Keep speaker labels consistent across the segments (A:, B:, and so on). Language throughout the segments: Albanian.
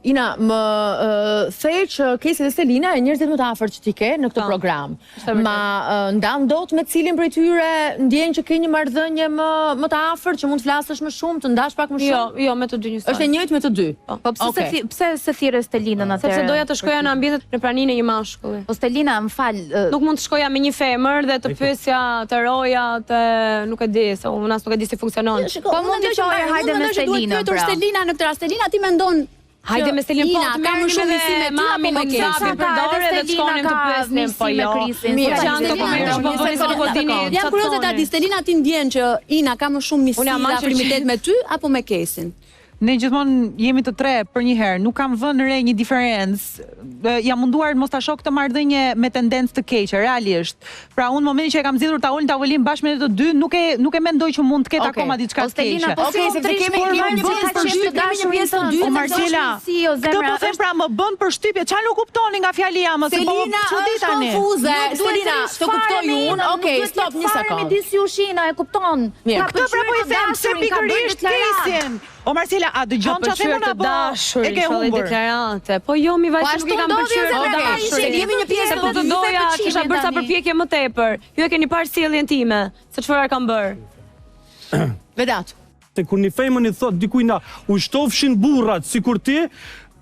A: Ina, më uh, the që Kesi dhe Stelina janë njerëzit më të afërt që ti ke në këtë
B: Po,
A: program.
B: është e vërtetë.
A: Ma uh, ndan dot me cilin prej tyre ndjen që ke një marrëdhënie më më të afërt që mund të flasësh më shumë, të ndash pak më
B: Jo,
A: shumë?
B: jo, me të dy njësoj.
A: Është e njëjtë me të dy.
C: Po pse
A: Okej.
C: se thi, pse se thirre Stelinën atëherë?
B: Sepse doja të shkoja në ambientet në praninë e një mashkulli.
C: Po Stelina, më fal, ë,
B: Nuk mund të shkoja me një femër dhe të pyesja të roja, të nuk e di, se unë as nuk e di si funksionon.
D: Shiko,
C: Po
D: unë
C: mund
D: mendoj
C: t'i
D: që
C: thoje,
D: unë
C: hajde me
D: mendoj që duhet
C: Stelinën,
D: pyetur
C: pra.
D: Stelina në këtë rast. Stelina ti mendon
B: Hajde
D: që
B: me Stelin, po
D: Ina
B: të
D: ka më
B: merrnim
D: shumë
B: edhe
D: miqësi me ty apo
B: mamin
D: me
B: e
D: Kesin?
B: Xabin për
C: Ka,
B: dore
C: edhe
B: dhe të shkonim të
C: Stelina ka
B: pyesnim, po
C: miqësi me
B: jo.
C: Krisin,
A: Mirë,
B: Po janë këto
D: Stelina,
B: komente, po
D: një
B: bëni se nuk po
D: sekondë.
B: dini
D: Jam
B: çfarë
D: kurioze ta
B: thoni.
D: di Stelina ti ndjen që Ina ka më shumë miqësi
B: Unë jam
D: dhe
B: aq e
D: afrimitet me ty apo me Kesin?
E: Ne gjithmonë jemi të tre për një herë, nuk kam vënë re një diferencë. E, Jam munduar mos ta shoh këtë marrëdhënie me tendencë të keqe, realisht. Pra unë në momentin që e kam zgjedhur ta ul në tavolinë bashkë me ne të dy, nuk e nuk e mendoj që mund të ketë
A: Okej.
E: akoma diçka
C: Po
E: të
C: Stelina,
E: keqe.
C: po si
A: Okej,
C: mund
A: sepse
C: të rish
A: kemi-
C: me
A: kemi
C: një
A: një
C: që
A: pjesë
C: ka
A: të
C: qenë
A: dytë,
C: të
A: kemi një
C: dashurin
A: pjesë të
C: tënd,
A: dytë,
C: po
E: O Marcela,
C: si o
E: këtë
C: zemra,
E: po them pra më bën përshtypje, çfarë nuk kuptoni nga fjalia më, se po
A: Selina
E: çudi
A: është
E: tani.
A: konfuze.
C: Nuk duhet
A: Selina,
C: të rish
A: të kuptoj
C: fare me
A: unë.
C: Inën, nuk
A: Okej,
C: duhet
A: stop
C: jetë
A: një
C: fare
A: sekond.
C: Midis jush Ina, e kupton.
A: Mirë.
C: Ka
E: Këtë pra po i
C: pëlqyer të
E: them, pse
C: dashurin, ka bërë
E: pikërisht
C: deklaratë.
E: Kesin? O Marcela, a dëgjon
B: Ka
E: çfarë them
B: pëlqyer
E: unë
B: të
E: apo
B: dashurin,
E: e ke
B: çfarë lloj
E: humbur?
B: deklarate. Po jo, mi
C: Po
B: vajzë
C: ashtu
B: nuk i kam
C: ndodhi
B: pëlqyer
C: edhe
B: të
C: me
A: Okej,
B: dashurin.
A: kemi një pjesë
B: Se po
A: të
B: të
A: dytë
B: doja,
C: pëlqimin
B: kisha bërë sa
C: tani.
B: përpjekje më tepër. Ju e keni parë sjelljen time, se çfarë kam bërë.
A: Vedat.
F: Se kur një femën i thot dikujt na u shtofshin burrat sikur ti,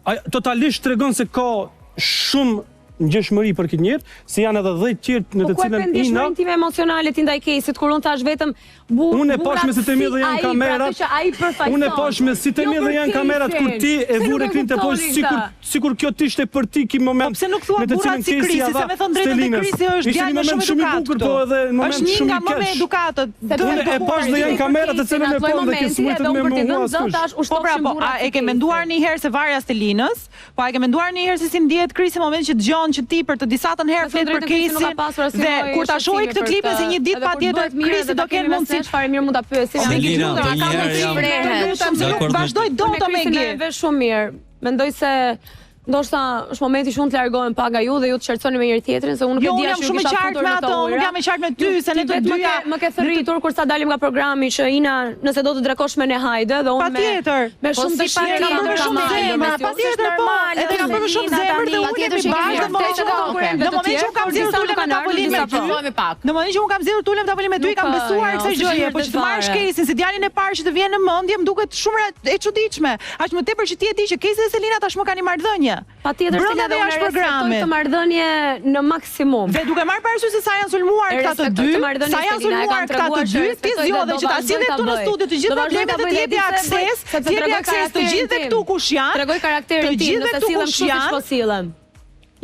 F: ai totalisht tregon se ka shumë ngjeshmëri për këtë njerë, se janë edhe 10 tjerë në
B: Po
F: të
B: ku e
F: cilën
B: pe
F: Ina
B: ndjeshmërinë time emocionale ti ndaj Kesit kur unë thash vetëm bu,
F: Unë e
B: burrat
F: pash me si të mi dhe
B: si
F: janë
B: ai, pra
F: kamerat.
B: atë që ai përfaqëson.
F: Unë e pash me si të
B: Jo
F: mi dhe
B: për
F: janë kamerat kur
B: Kesin.
F: ti e
B: Pse nuk
F: vure
B: e
F: krin të poshtë
B: kuptoni
F: sikur
B: këtë?
F: sikur kjo të ishte për ti ky moment.
E: Po pse nuk thua
F: në të
E: burrat
F: cilën
E: si
F: Kesi
E: Krisi,
F: ja dha
E: se me thënë drejtën dhe
F: Stelinës.
E: Krisi është
F: Ishte
E: djalë
F: një
E: me
F: moment
E: shumë
F: shumë i
E: edukat
F: bukur,
E: këtu.
F: po edhe në moment
E: Është një
F: shumë
E: nga
F: i
E: më me
F: keq.
E: edukatët.
F: Unë e pash dhe janë kamerat të cilën e pon dhe ke smujtët
B: Edhe
F: me
B: unë për t'i
F: mohu
B: dhënë zë
F: askush.
B: thash u
E: Po pra,
B: shtofshin
E: po,
B: burrat
E: a
B: si
E: e ke
B: Kesin.
E: menduar një herë se varja Stelinës? Po a e ke menduar një herë se si ndihet Krisi në momentin që dëgjon që ti për të disatën herë
B: Me thënë
E: flet për
B: drejtën, Krisi nuk ka
E: Kesin
B: pasur asnjë
E: dhe
B: lloj
E: kur ta shohë
B: shqetësimi
E: këtë
B: për
E: klipin se
B: këtë.
E: një ditë
B: Edhe kur
E: patjetër
B: bëhet mirë
E: Krisi
B: dhe
E: do
B: ta
E: kenë
B: kemi mes
E: mundësi.
B: nesh, fare mirë mund ta pyesim.
E: O, Megi,
G: Selina,
E: lutem,
G: të
E: a ka
G: një herë
E: mundësi?
G: jam
E: Të lutem, se nuk
G: dakord me
E: vazhdoj
G: ty.
E: dot
B: Me
E: o
B: Krisin
E: Megi.
B: e vesh shumë mirë. Mendoj se ndoshta është momenti që unë të largohem pak nga ju dhe ju të qartësoni me njëri tjetrin se unë nuk
E: Jo,
B: e
E: unë
B: di
E: jam
B: as ju
E: shumë e
B: kisha
E: qartë
B: futur
E: me
B: në
E: ato,
B: këto
E: unë
B: ujëra.
E: jam e qartë me ty,
B: Ju-
E: se ne
B: ti
E: të
B: vetë më
E: dyja-
B: ke- Më ke thërritur kur sa dalim nga programi që Ina, nëse do të drekosh me ne hajde dhe unë me
E: Patjetër.
B: me
C: Po
B: shumë
C: si
B: dëshirë
E: Kam bërë me
B: kam
E: shumë
B: ardhur
E: zemër,
B: mes ju.
E: patjetër po,
C: normale,
E: edhe kam bërë me shumë
C: Selina,
E: zemër dhe
C: tani.
E: ulemi
C: Patjetër që
E: bashkë
C: kemi
E: në momentin që
C: vërtet
B: konkurrentëve
E: në
B: të
E: momentin që
B: tjerë,
E: unë kam
B: por
E: zgjedhur
B: disa
E: të ulem
B: nuk
E: në
B: kanë ardhur,
E: tavolinë me
B: disa
E: ty.
B: po.
A: Qetësohemi pak.
E: Në momentin që unë kam zgjedhur të ulem në tavolinë me ty, i kam
B: Nuk,
E: besuar
B: jo,
E: kësaj
B: s'është
E: gjëje,
B: mirë
E: po që të marrësh
B: fare.
E: Kesin si djalin e parë që të vjen në mendje, më duket shumë re- e çuditshme. Aq më tepër që ti e di që Kesi dhe Selina tashmë kanë një marrëdhënie.
B: Patjetër
E: Brenda
B: Selina
E: dhe
B: dhe unë e
E: jashtë
B: respektoj
E: programit.
B: këtë marrëdhënie në maksimum.
E: Dhe duke marrë parasysh se sa janë sulmuar
B: E
E: këta të
B: respektoj
E: dy,
B: këtë marrëdhënie,
E: sa janë
B: Selina, e kam
E: sulmuar këta të
B: treguar që
E: dy, ti
B: respektoj dhe
E: zgjodhe
B: do
E: që ta
B: vazhdoj
E: sjellë
B: ta
E: këtu në
B: bëj.
E: studio të gjithë
B: Do vazhdoj
E: problemet
B: ta
E: dhe
B: bëj
E: të
B: dhe
E: jepi
B: di se bëj,
E: akses,
B: sepse
E: të jepi
B: tregoj
E: akses të
B: karakterin
E: gjithëve
B: tim.
E: këtu kush janë.
B: Tregoj karakterin
E: Të
B: tim,
E: gjithëve
B: nëse
E: këtu
B: sillem
E: kush
B: kështu siç
E: janë.
B: po sillem.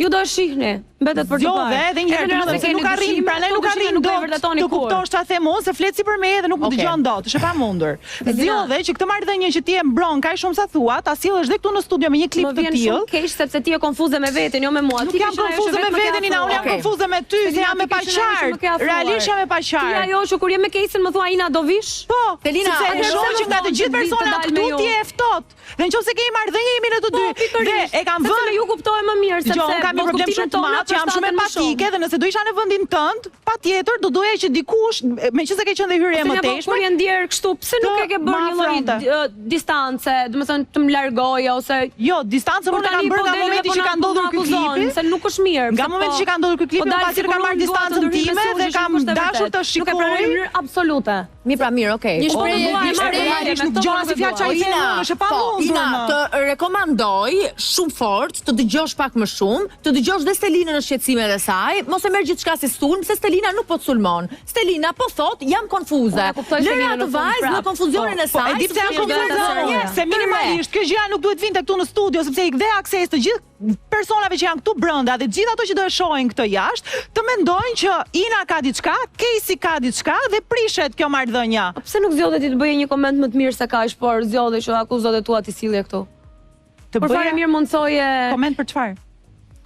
B: Ju do e shihni, mbetet për të parë.
E: Zgjodhe edhe një herë,
B: Edhe
E: të
B: në
E: lutem,
B: rast
E: se
B: keni
E: nuk arrin,
B: dyshime,
E: prandaj
B: këto
E: nuk
B: dyshime
E: arrin
B: nuk do e
E: dot
B: vërtetoni
E: të
B: kurrë.
E: kuptosh çfarë them unë, se flet si për me dhe nuk më
A: Okej.
E: dëgjon dot, është e pamundur. Zgjodhe që këtë marrëdhënie që ti e mbron kaq shumë sa thua, ta sjellësh dhe këtu në studio me një klip
B: Më
E: të
B: vjen
E: tillë.
B: shumë keq sepse ti je konfuze me veten, jo me mua.
E: Nuk
B: Ti
E: jam
B: ke qenë ajo që
E: konfuze me
B: vetë më ke
E: veten, Ina, unë jam
A: Okej.
E: konfuze me ty, se
B: Selina,
E: jam e
B: ti ke qenë ajo që më ke
E: paqartë.
B: afruar.
E: Realisht jam e
B: Ti
E: paqartë.
B: ajo që kur je me Kesin më thua Ina do vish?
E: Po,
A: Selina,
E: sepse e
A: atëherë
E: shoh
B: pse
E: që
B: më
E: nga të
B: thonë
E: gjithë
B: që vi të
E: personat
B: dal me
E: këtu
B: ju?
E: ti je e ftohtë. Dhe nëse kemi marrëdhënie jemi në të dy.
B: Po, pikërisht.
E: Dhe e kam
B: Sepse
E: vënë
B: me ju kuptohem më mirë
E: Dëgjoj,
B: sepse
E: unë kam një problem
B: botëkuptimet
E: shumë të
B: tona
E: madh që jam shumë
B: përshtaten më
E: empatike dhe nëse do isha në vendin tënd, patjetër do doja që dikush, meqense ke qenë dhe hyrje e
B: Selina, po
E: mëtejshme,
B: kur je ndjer kështu, pse nuk
E: të
B: e ke bërë
E: ma
B: një lloj
E: afronte.
B: ë, distance, domethënë të më largoje ose
E: Jo, distancën
B: Por
E: unë e kam
B: tani
E: bërë
B: po
E: nga
B: del edhe
E: momenti
B: po
E: që
B: na-
E: ka ndodhur
B: po na
E: ky
B: akuzon,
E: klipi.
B: Se nuk është mirë.
E: Nga
B: pse
E: momenti
B: po-
E: që ka ndodhur ky klipi,
B: po
E: unë
B: dal
E: patjetër
B: sikur
E: kam marrë
B: unë dua të
E: distancën
B: ndërhyj
E: time
B: me
E: dhe
B: suzhin,
E: kam
B: nuk është e
E: dashur
B: vërtetë.
E: të
B: Nuk e pranoj në
E: shikoj.
B: mënyrë absolute.
A: Mirë pra, mirë, okej.
D: Një
B: Po,
D: shprehje,
B: do dua
D: një
B: e marr
D: shprehje.
B: normale,
E: Realisht
B: me
E: nuk
B: këto
E: dëgjon
B: nuk
E: asnjë
B: e
E: fjalë
B: dua.
E: çfarë i them
A: Ina,
E: unë, është e
A: po,
E: pamundur.
A: Ina,
E: më.
A: të rekomandoj shumë fort të dëgjosh pak më shumë, të dëgjosh dhe Stelinën në shqetësimet e saj, mos e merr gjithçka si sulm, se Stelina nuk po të sulmon. Stelina po thot, jam konfuze.
B: Unë e kuptoj
A: Lëre
B: Stelinën
A: atë
B: në fund
A: vajzë në
B: prap.
A: konfuzionin e
E: Po,
A: saj.
E: e di pse jam
A: sepse
E: konfuze
A: është
E: unë,
A: re.
E: se minimalisht kjo gjëja nuk duhet vinte këtu në studio sepse i dhe akses të gjithë personave që janë këtu brenda dhe të gjithë ato që do e shohin këtë jashtë, të mendojnë që Ina ka diçka, Casey ka diçka dhe prishet kjo marrëdhënia.
B: Po Pse nuk zgjodhe ti të bëje një koment më të mirë se kaq, por zgjodhe që akuzat e tua ti sillje këtu.
E: Të
B: Por fare
E: bëja
B: mirë mundsoje
E: koment për çfarë?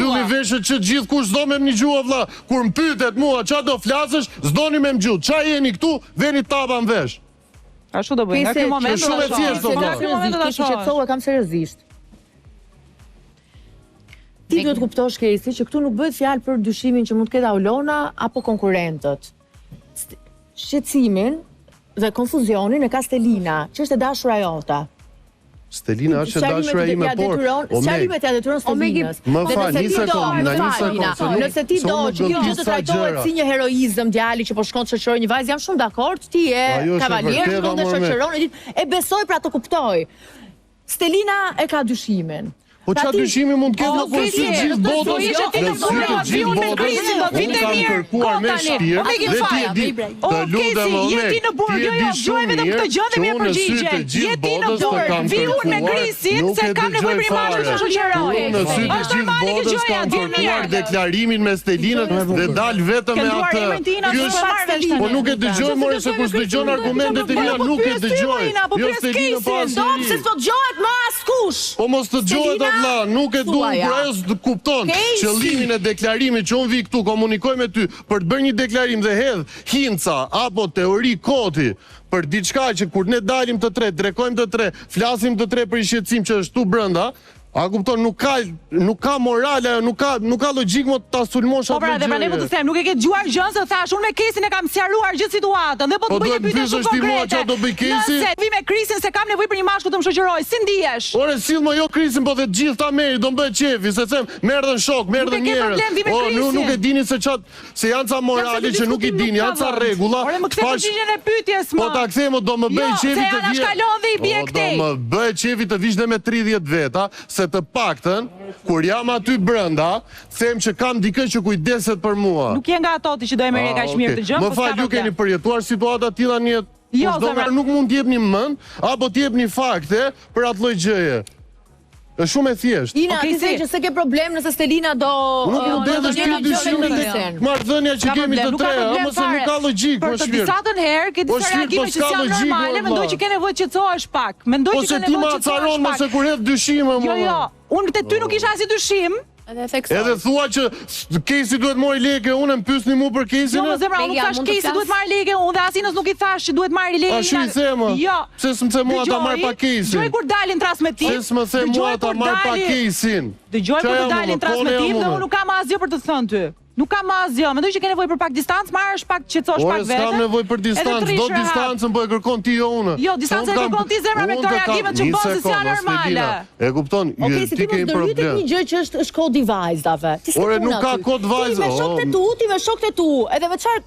G: mbyllni veshët që gjithë kush s'do me më nigju o vlla. Kur më pyetet mua ça do flasësh, s'doni me më gju. Ça jeni këtu, veni tapa në vesh.
E: Ashtu do bëj. Nga ky moment do
G: Shumë e
E: ta
G: thjeshtë,
E: shoh.
G: vlla.
E: Nga ky moment do ta
A: Kesi
E: shoh.
A: qetësohu, e kam seriozisht. Ti duhet të kuptosh Kesi që këtu nuk bëhet fjalë për dyshimin që mund të ketë Aulona apo konkurrentët. Shqetësimin dhe konfuzionin e ka Stelina, që është e dashura jote.
G: Stelina është e dashura ime, por
A: sqarimet ja detyron Stelinës.
G: Më fal, një sekond, na një sekond,
A: nëse ti do që kjo gjë të trajtohet si një heroizëm djali që po shkon të shoqërojë një vajzë, jam shumë dakord, ti je kavalier, shkon dhe shoqëron e ditë, e besoj pra të kuptoj. Stelina e ka dyshimin.
G: Po ça dyshimi mund të ketë në kur sy gjithë botës,
E: në sy të gjithë botës,
G: unë kam kërkuar me shpirt dhe ti e di, të lutem o
E: je ti në burg, jo jo, dëgjoj vetëm këtë gjë dhe më jep përgjigjen. Je ti në burg, vi unë me Krisin se kam nevojë për një mashkull të shoqëroj.
G: Unë në sy të gjithë botës kam kërkuar deklarimin me Stelinën dhe dal vetëm me atë.
E: Ky është
G: Po nuk e dëgjoj more se kur s'dëgjon argumentet e mia nuk e dëgjoj.
E: Jo Stelinën
A: po asnjëri. Stop se s'po dëgjohet më askush.
G: Po mos të dëgjohet o vlla, nuk e du kur ajo s'kupton qëllimin e deklarimit që unë vi këtu komunikoj me ty për të bërë një deklarim dhe hedh hinca apo teori koti për diçka që kur ne dalim të tre, drekojmë të tre, flasim të tre për një shqetësim që është këtu brenda, a kupton, nuk ka nuk ka moral ajo, nuk ka nuk ka logjikë më ta sulmosh
E: Po
G: atë
E: pra, dhe prandaj po
G: gjëje.
E: të them, nuk e ke dëgjuar gjën se thash, unë me Kesin e kam sqaruar gjithë situatën dhe po
G: Po
E: të bëj një
G: duhet
E: pyetje
G: pyesësh
E: shumë
G: ti mua
E: konkrete.
G: çfarë do bëj Kesi?
E: Nëse vi me Krisin se kam nevojë për një mashkull të më shoqërojë, si ndihesh?
G: Ore sill më jo Krisin po dhe të gjithë ta merri, do më bëhet qefi, se them, më erdhën shok, më
E: Nuk e
G: erdhën
E: ke
G: njerëz.
E: problem, vi me
G: O, nuk
E: Krisin.
G: nuk e dini se ça se janë ca morale që nuk i dini, janë ca rregulla.
E: Ore, më kthe
G: Pash-
E: përgjigjen e pyetjes më.
G: Po ta kthej më do më bëj
E: Jo,
G: qefi
E: se
G: të
E: anash
G: vije.
E: kalon dhe i bie
G: O,
E: këtej.
G: Do më bëj qefi të vish dhe me 30 veta, se të paktën kur jam aty brenda, them që kam dikë që kujdeset për mua.
E: Nuk je nga ato ti që do e merre
G: Ah,
E: kaq mirë
G: okay.
E: të gjën,
G: Më
E: po
G: fal,
E: s'ka
G: ju keni
E: problem.
G: përjetuar situata të tilla në jetë?
E: Jo,
G: Kushdo
E: zemra.
G: nga nuk mund t'jepni mend apo t'jepni fakte për atë lloj gjëje. Është shumë e thjeshtë.
A: Ina,
E: Okej,
A: ti the
E: si?
A: që s'e ke problem nëse Stelina do
G: Nuk
A: ë,
G: mund
A: do
G: të
A: të
G: është ky
A: gjë me
G: dyshimi tek
A: Krisin.
G: marrëdhënia që
E: Ka
G: kemi
E: problem,
G: të
E: nuk ka
G: tre, ëh,
E: problem
G: mos se nuk
E: fare.
G: ka logjik,
E: Për
G: po
E: të
G: shpirt.
E: disatën herë ke
G: Po
E: disa
G: shpirt, po
E: reagime që
G: s'ka
E: s'janë
G: logjik,
E: normale,
G: o,
E: mendoj
G: vlla.
E: që ke nevojë të qetësohesh pak. Mendoj
G: Po
E: që
G: se
E: ke
G: ti
E: nevojë
G: ma
E: të qetësohesh
G: acaron
E: pak.
G: mos e kur hedh dyshime,
E: Jo,
G: mo.
E: jo, unë te ty nuk isha asnjë dyshim.
B: Edhe e theksoj.
G: Edhe thua që Kesi duhet mori leke, unë më pyesni mua për Kesin?
E: Jo, më zemra, unë nuk
C: Megia,
E: thash
C: mund të
E: Kesi
C: flas?
E: duhet marrë leke, unë dhe asinës nuk i thash që duhet marrë leke.
G: A shi i the, më?
E: Jo.
G: Pse s'më the mua ta marr pa Kesin?
E: Dëgjoj kur dalin transmetim.
G: Pse s'më the mua
E: dëgjoj
G: ta
E: kur
G: marr pa
E: dalin-
G: Kesin?
E: Dëgjoj
G: Qa
E: kur të
G: jam unë,
E: dalin
G: kone jam
E: transmetim dhe
G: unë?
E: unë nuk kam asgjë për të thënë ty. Nuk kam asgjë. Mendoj që ke nevojë për pak distancë, marrësh pak, qetësosh
G: Ore,
E: pak veten.
G: s'kam nevojë për
E: edhe të
G: distancë,
E: rish
G: do
E: rehat.
G: distancën po e kërkon ti jo unë.
E: Jo,
G: Se
E: distancën
G: unë
E: e
G: kam-
E: kërkon ti, zemra, me
G: unë
E: këto
G: të kam-
E: reagimet që
G: Një
E: bën, se
G: sekond,
E: s'janë
G: o, Stelina,
E: normale.
G: E kupton,
A: Okej,
G: je-
A: si
G: ti
A: ti
G: ke
A: mos
G: një
A: ndërhyj tek
G: problem.
A: një gjë që është është kodi vajzave. Ti s'ke
G: Ore,
A: punë
G: nuk ka
A: aty.
G: kod vajzë,
A: Ti me shokët e
G: o.
A: tu, ti me shokët e tu, edhe me çfarë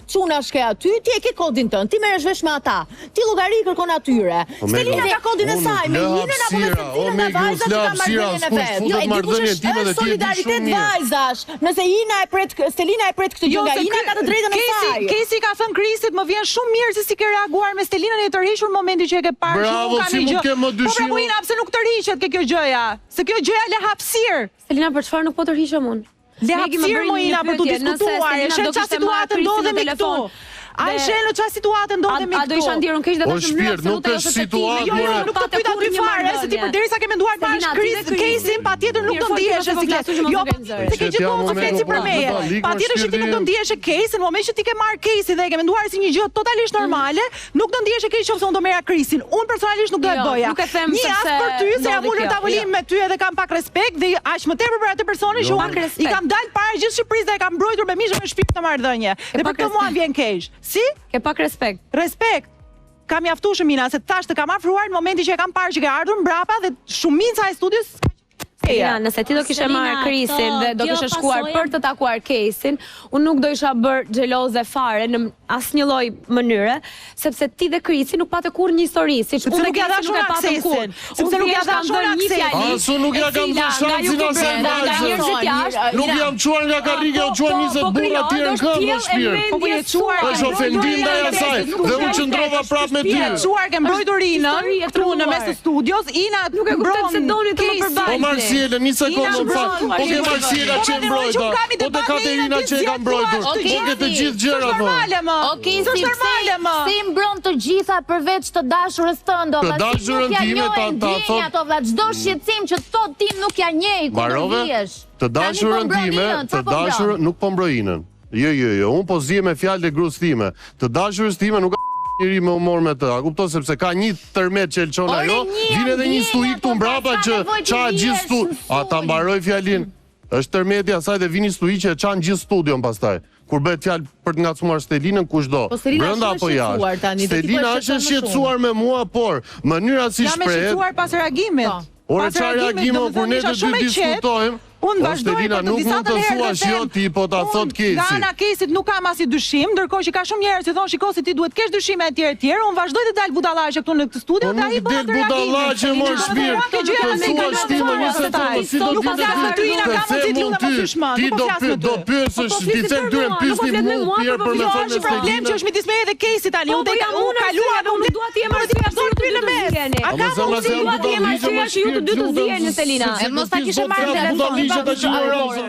A: çunash ke aty, ti e ke kodin tënd, ti merresh vesh me ata. Ti llogari i kërkon atyre.
G: O, Megi,
A: Stelina ka kodin e
G: unë
A: saj, me
G: nuk lë
A: Inën apo me
G: hapësira, o,
A: secilën nga
G: Megi, unë
A: vajzat që
G: s'lë
A: ka
G: hapësira,
A: marrëdhënien e
G: askush
A: vet.
G: futet
A: Jo, e di kush
G: marrëdhënien
A: është
G: time dhe
A: është
G: ti e di shumë
A: solidaritet
G: mirë.
A: vajzash. Nëse Ina e pret Stelina e pret këtë gjë
E: Jo,
A: nga
E: se
A: Ina
E: ky-
A: ka të drejtën e
E: Kesi,
A: saj.
E: Kesi ka thënë Krisit, më vjen shumë mirë se si ke reaguar me Stelinën e tërhequr në momentin që e ke parë që
G: Bravo,
E: unë kam
G: si
E: një
G: mund
E: gjë.
G: ke më
E: Po pra,
G: dyshime?
E: po Ina, pse nuk tërhiqet ke kjo gjëja? Se kjo gjëja le hapësirë.
B: Stelina, për çfarë nuk po tërhiqem unë?
E: Le
B: Megi më
E: hapësirë
B: bëri
E: mo
B: një
E: Ina për të
B: pyetje, nëse
E: diskutuar. E
B: Stelina
E: sheh
B: do
E: çfarë
B: kishte marrë
E: situate
B: Krisin në
E: ndodhemi këtu.
B: telefon
E: A e
B: dhe-
E: sheh në çfarë situate ndodhemi
B: A
E: këtu?
B: do isha ndjerë unë keq dhe
G: O,
B: tash në mënyrë
G: shpirt, nuk
B: absolute jo
G: është
B: sepse ti
G: situatë,
E: Jo, jo,
G: more.
E: nuk të pyeta ty fare, se ti përderisa ke menduar të marrësh
B: Selina, ti
E: Kris,
B: dhe Krisin.
E: Kesin, patjetër nuk
B: Mirë,
E: do
B: fol, ti
E: ndihesh
B: mos e
E: si
B: flas, që mos
E: Jo,
B: e ngren zërin.
E: se ke
G: Që
E: gjithmonë
G: t'jam
E: të
G: unë
E: fleci
G: me
E: për
G: po,
E: meje.
G: po, lik,
E: Patjetër që ti nuk do
G: shpirti.
E: ndihesh e Kesin, në moment që ti ke marrë Kesin dhe e ke menduar si një gjë totalisht normale, nuk do ndihesh e keq nëse unë do merrja Krisin. Unë personalisht nuk do e
B: Jo,
E: bëja.
B: nuk e them
E: Një as
B: sepse
E: për ty se jam
B: ndodhi
E: ulur
B: kjo,
E: tavolinë
B: jo.
E: me ty edhe kam pak respekt dhe aq më tepër për atë personin që
G: Jo.
E: unë
B: Pak
E: i
B: respekt.
E: kam dalë para gjithë Shqipërisë dhe e kam mbrojtur me mish dhe me shpirt në marrëdhënie. Dhe për
B: pak
E: këtë mua
B: respekt.
E: më vjen keq. Si?
B: Ke pak respekt.
E: Respekt. Kam mjaftueshëm Ina, se tash të kam afruar në momentin që e kam parë që ke ardhur mbrapa dhe shumica e studios ka
B: Selina, nëse ti do kishe
C: Selina,
B: marrë Krisin
C: këto-
B: dhe do
C: kjo
B: kishe shkuar
C: pasoja-
B: për të takuar Kesin, unë nuk do isha bërë xheloze fare në asnjë lloj mënyre, sepse ti dhe Krisi nuk patë kurrë një histori, siç
E: Sepse
B: unë dhe
E: nuk ja
B: Krisi
E: dhash
B: nuk e
E: unë
B: patëm
E: aksesin,
B: kurrë.
E: sepse
B: Unë
E: nuk ja
B: thjesht kam
E: dhash unë
B: dhënë një
E: aksesin.
B: fjali,
G: As unë nuk ja
B: e
G: kam
B: cila
G: dhënë
B: nga
G: shansin
B: ju
G: asaj
B: brenda, nga
G: vajzës.
B: njerëzit jashtë,
G: Nuk jam çuar nga karriga, u çuan 20 burra tjerë në këmbë o shpirt.
E: Po po je çuar.
G: Është ofendim ndaj asaj dhe unë qëndrova prapë me ty.
E: Je çuar ke mbrojtur Inën
B: histori e
E: këtu në mes të studios, Ina
B: Nuk e kuptoj pse doni të më
E: Kesin.
B: përballni.
G: Po Marsiela, një sekondë
E: Ina
G: më fal.
E: mbron,
G: Po ke
E: Ina
G: Marsiela
E: mbron.
G: që e
E: Po,
G: mbrojta,
E: që kami
G: po te
E: debat me
G: Katerina
E: Inën,
G: që e ka
E: ti
G: mbrojtur,
E: zgjedh
G: po ke të gjithë gjërat
E: S'është
G: mo.
E: normale më.
C: Okej, si
E: S'është
C: pse,
E: normale më.
C: pse i mbron të gjitha përveç të dashurës tënde, o
G: Të
C: vlla, si
G: dashurën
C: nuk ja
G: time,
C: njohin
G: ta- ta
C: ndjenjat,
G: thot-
C: o vlla, çdo shqetësim që thot ti nuk ja njeh, ku do
G: Mbarove?
C: vihesh?
G: Të
C: Tani po
G: dashurën
C: mbron
G: time,
C: Inën,
G: të
C: ça po mbron?
G: dashurën, nuk po mbroj Inën. Jo, jo, jo, unë po zihem me fjalët e gruas time. Të dashurës time nuk ka njeri me humor me të. A kupton sepse ka një tërmet që e lçon
C: Ore,
G: ajo,
C: një
G: vjen edhe një
C: ndjenja,
G: stuhi këtu
C: po,
G: mbrapa
C: s'ka
G: që
C: nevojë
G: qa
C: të
G: gjithë
C: vihesh
G: stu.
C: në
G: A ta
C: sulm.
G: mbaroj fjalin? Është tërmeti asaj dhe vini stuhi që e çan gjithë studion pastaj. Kur bëhet fjalë për të ngacmuar Stelinën kushdo,
A: Po Stelina
G: brenda
A: është
G: apo
A: shumë e
G: jashtë.
A: shqetësuar tani, dhe ti po e
G: Stelina është e
A: shqetëson më shumë.
G: shqetësuar me mua, por mënyra si
E: Jam e
G: shprehet,
E: shqetësuar pas reagimit.
A: Po.
G: Ore
E: Pas
G: çfarë
E: reagimit,
G: reagimi
E: domethënë,
G: kur ne
E: isha
G: të dy
E: shumë e qetë.
G: diskutojmë?
E: Unë
G: O
E: vazhdoj
G: Stelina,
E: për të
G: nuk mund
E: disatën
G: të
E: herë dhe
G: thuash jo
E: them,
G: ti, po ta
E: unë
G: thot
E: Nga
G: Kesi.
E: ana Kesit nuk kam asnjë dyshim, ndërkohë që ka shumë njerëz që thonë shiko se ti duhet kesh dyshime etj etj. Unë vazhdoj të dal budallaqe këtu në këtë studio
G: Po
E: dhe ai
G: nuk
E: bën
G: del
E: atë reagimin.
G: budallaqe mor
E: Domethënë,
G: shpirt.
E: mua kjo gjëja
G: Të
E: më
G: thuash ti më një sekondë, si do
E: Nuk po
G: të
E: flas me ty, Ina,
G: të
E: kam mundësi
G: them
E: të
G: unë
E: lutem mos
G: ty,
E: hysh më,
G: ti
E: nuk po
G: do
E: flas
G: py,
E: me ty.
G: do pyesësh,
B: Po po
G: ti
B: flisim
G: them
B: për
G: tyre
B: mua, nuk po
G: pyesni
B: flet me
G: mua
B: mua,
G: Pier
B: po
G: për me
E: Jo,
G: thënë
E: është
G: me
E: problem që
G: Stelinën.
E: është midis meje dhe Kesit tani.
B: Po,
E: Unë
B: po
E: tek
B: jam
E: unë
B: unë
E: kalua
B: arsyeja,
E: dhe unë
B: nuk dua të jem
E: Po ti
B: arsyeja
E: vazhdon
B: pse ju
E: ty
B: të
E: në
B: dy të
E: mes.
B: ziheni.
E: A
G: A
E: ka
G: më zemra se
E: mundësi
G: jam
B: Dua të jem
G: budalliqe
B: arsyeja
G: më
B: që ju të
G: shpirt,
B: dy të
G: lutem,
B: ziheni, Stelina.
G: sepse
A: E mos ta
G: do
A: kishe
G: t'is
A: marrë
G: bot
A: telefonin,
G: budalliqe
A: pa
G: ta që
A: Aurora.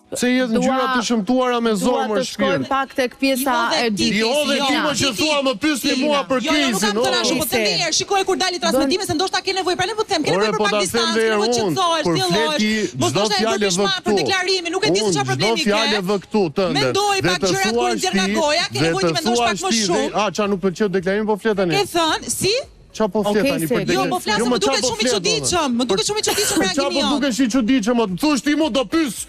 G: Pse i hedh ngjyra të shëmtuara me
A: Dua
G: zor
A: të
G: mor
A: shkojmë
G: shpirt?
A: pak tek pjesa
H: Jo
A: e
H: dhe ti,
A: dytë.
G: Jo dhe ti
H: Jo.
G: më që thua më pyesni mua për
H: Jo, jo, nuk
G: Kesin.
H: kam thënë ashtu,
G: o.
H: po them dhe një herë, shikoj kur dali transmetimi se ndoshta ke nevojë, prandaj po them, ke
G: Ore,
H: nevojë për
G: po
H: pak
G: ta them
H: distancë,
G: dhe
H: ke nevojë të
G: unë,
H: qetësohesh,
G: kur flet
H: thjellohesh.
G: ti,
H: Mos
G: çdo
H: ndoshta e
G: fjalë
H: bërë
G: e vë
H: pishman për
G: këtu.
H: deklarimin, nuk e di se
G: Unë
H: çfarë
G: çdo
H: problemi ke.
G: fjalë e vë këtu tënde.
H: Mendoj
G: Dhe
H: pak
G: të
H: gjërat kur i
G: thuash
H: nxjerr nga
G: ti,
H: goja, ke
G: dhe
H: nevojë
G: të
H: të mendosh pak
G: thuash
H: më
G: ti dhe-
H: shumë.
G: A, ça nuk pëlqeu deklarimi po flet tani?
H: Ke thënë, si?
G: Ça po flet
A: Okej,
G: tani
A: se-
G: për
H: Jo,
G: deklarimin?
H: po flas,
G: Jo,
H: më
G: më ça
H: duket
G: po
H: shumë i
G: flet,
H: çuditshëm, më duket shumë i çuditshëm
G: Për ça
H: reagimi
G: po
H: jot.
G: dukesh i çuditshëm, më thosh ti mu do pyes.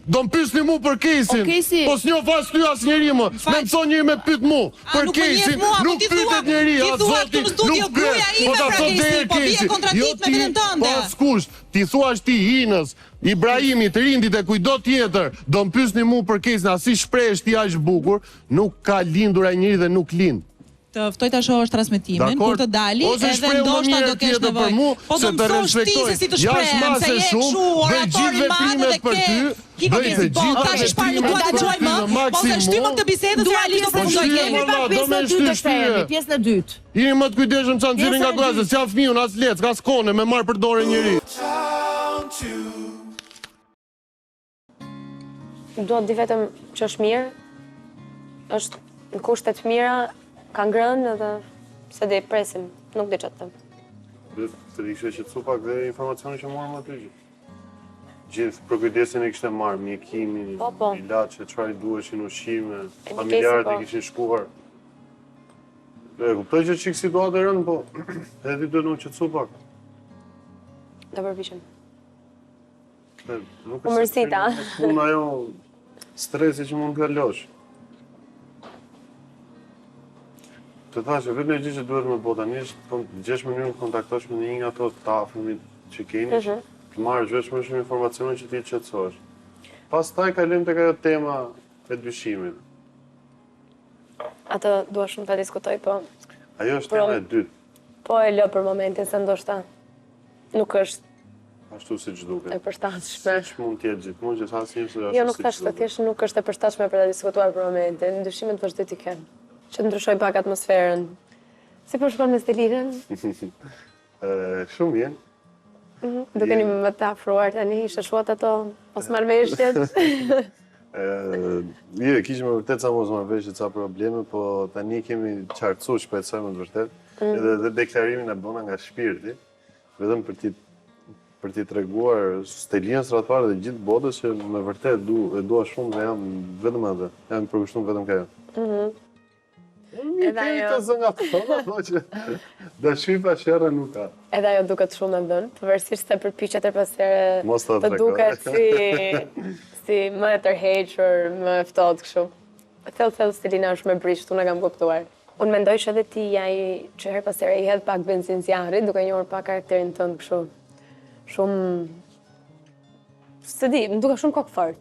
G: Do më pyesni mu për Kesin.
A: O, Kesi.
G: Po s'njoh as ty as njeri më.
H: Fal.
G: Me mëson njeri me pyet mu
H: A,
G: për
H: nuk më njeh
G: Kesin.
H: mua, po
G: Nuk
H: ti thua-
G: pyetet njeri,
H: ti
G: as
H: thua
G: zoti,
H: këtu në studio,
G: nuk pyet.
H: gruaja ime
G: Po ta
H: pra
G: thot
H: Kesin,
G: deri
H: po bie
G: Kesi.
H: kontradikt
G: Jo
H: me
G: ti,
H: veten tënde.
G: Po askush, ti thuash ti Inës, Ibrahimit, Rindit e kujdo tjetër, do më pyesni mu për Kesin, as si shprehesh ti aq bukur, nuk ka lindur ai njeri dhe nuk lind.
H: Të ftoj ta shohësh transmetimin
G: Dakor.
H: kur të dali
G: Ose
H: edhe
G: shprehu më
H: ndoshta
G: mirë
H: do kesh
G: tjetër për
H: nevojë.
G: mu,
H: Po
G: se
H: do
G: të
H: më thosh ti
G: respektoj.
H: se si të
G: Jashtë
H: shprehem, se
G: mase
H: je
G: shumë,
H: kështu
G: bëj
H: orator
G: gjithë
H: i madh
G: veprimet
H: dhe
G: për
H: ke
G: ty,
H: Kiko
G: bëj të
H: Kesi, po,
G: gjitha
H: tash është parë nuk dua të
G: veprimet
H: dëgjoj
G: për ty
H: më,
G: në
H: mos e
G: maksimum.
H: shtymë këtë bisedë se
A: Dua
H: realisht do
A: pjesën
H: përfundoj
G: shtyje,
H: keq.
G: më
A: Kemi pak
G: valla, do
A: pjesën
G: me
A: e dytë
G: shty,
A: të themi,
G: shtyje.
A: pjesën e dytë.
G: Jeni më të kujdesshëm sa nxjerrin nga
A: Pjesa e
G: goja, se
A: dytë.
G: s'jam fëmijë, unë as lec, as kone, me marr për dorë njeri.
B: Dua të di vetëm që është mirë, është në kushte të mira, ka ngrënë edhe se di, presim, nuk di çfarë të them.
G: Të di kështë që pak dhe informacioni që morëm aty që. Gjithë përkujdesin e kishte marrë, mjekimin,
B: Po, po.
G: ilaçe, çfarë i duheshin ushqime,
B: E di
G: familjarët
B: Kesi,
G: e
B: po.
G: kishin shkuar. E kuptoj që çik situatë e rëndë, po edhe ti duhet të u qetësu pak.
B: Do përpiqem.
G: Se Nuk
B: U
G: është se
B: mërzita.
G: Puna ajo stresi që mund të kalosh. Të thashë, vetëm një gjë që duhet me bo tani është të kon- gjesh mënyrën të kontaktosh me një nga ato të afërmit që keni, që të marrësh vesh më shumë informacione që ti të qetësohesh. Pastaj kalojmë tek ajo tema e dyshimit.
B: Atë dua shumë ta diskutoj, po
G: Ajo është
B: Pro-
G: tema e dytë,
B: po e lë për momentin se ndoshta nuk është
G: ashtu siç duket.
B: e përshtatshme.
G: Siç mund të jetë gjithmonë, që asnjëherë s'është ashtu
B: Jo, nuk
G: siç
B: thashë,
G: duket.
B: thjesht nuk është e përshtatshme për ta diskutuar për momentin. Dyshimet vazhdoj t'i kem. Që të ndryshoj pak atmosferën. Si po shkon me Stelinën?
G: Ë, shumë mirë.
B: Dukeni më të afruar tani, sheshuat ato mosmarrëveshjet.
G: Ë, jo, kishim me vërtet ca mosmarrëveshje, ca probleme, po tani kemi qartësuar shpresoj me të vërtet.
B: Mm.
G: Edhe dhe deklarimin e bëna nga shpirti, vetëm për t'i për t'i treguar Stelinës radhë parë dhe gjithë botës që me vërtet du, e dua shumë dhe jam vetëm atë. Jam përkushtuar vetëm ka ajo.
B: Mhm.
G: Edhe ajo. Të zë nga thona, po që dashuri pa sherrë nuk ka.
B: Edhe ajo duket shumë e dhënë, pavarësisht se përpiqet her pas here
G: Mos ta
B: të
G: tregoj.
B: duket si si më e tërhequr, më e ftohtë kështu. Thellë thellë Stelina është me brisht, unë e kam kuptuar. Unë mendoj që edhe ti je ai që her pas here i hedh pak benzin zjarrit, duke njohur pak karakterin tënd kështu. Shumë s'e di, më duket shumë kokfort.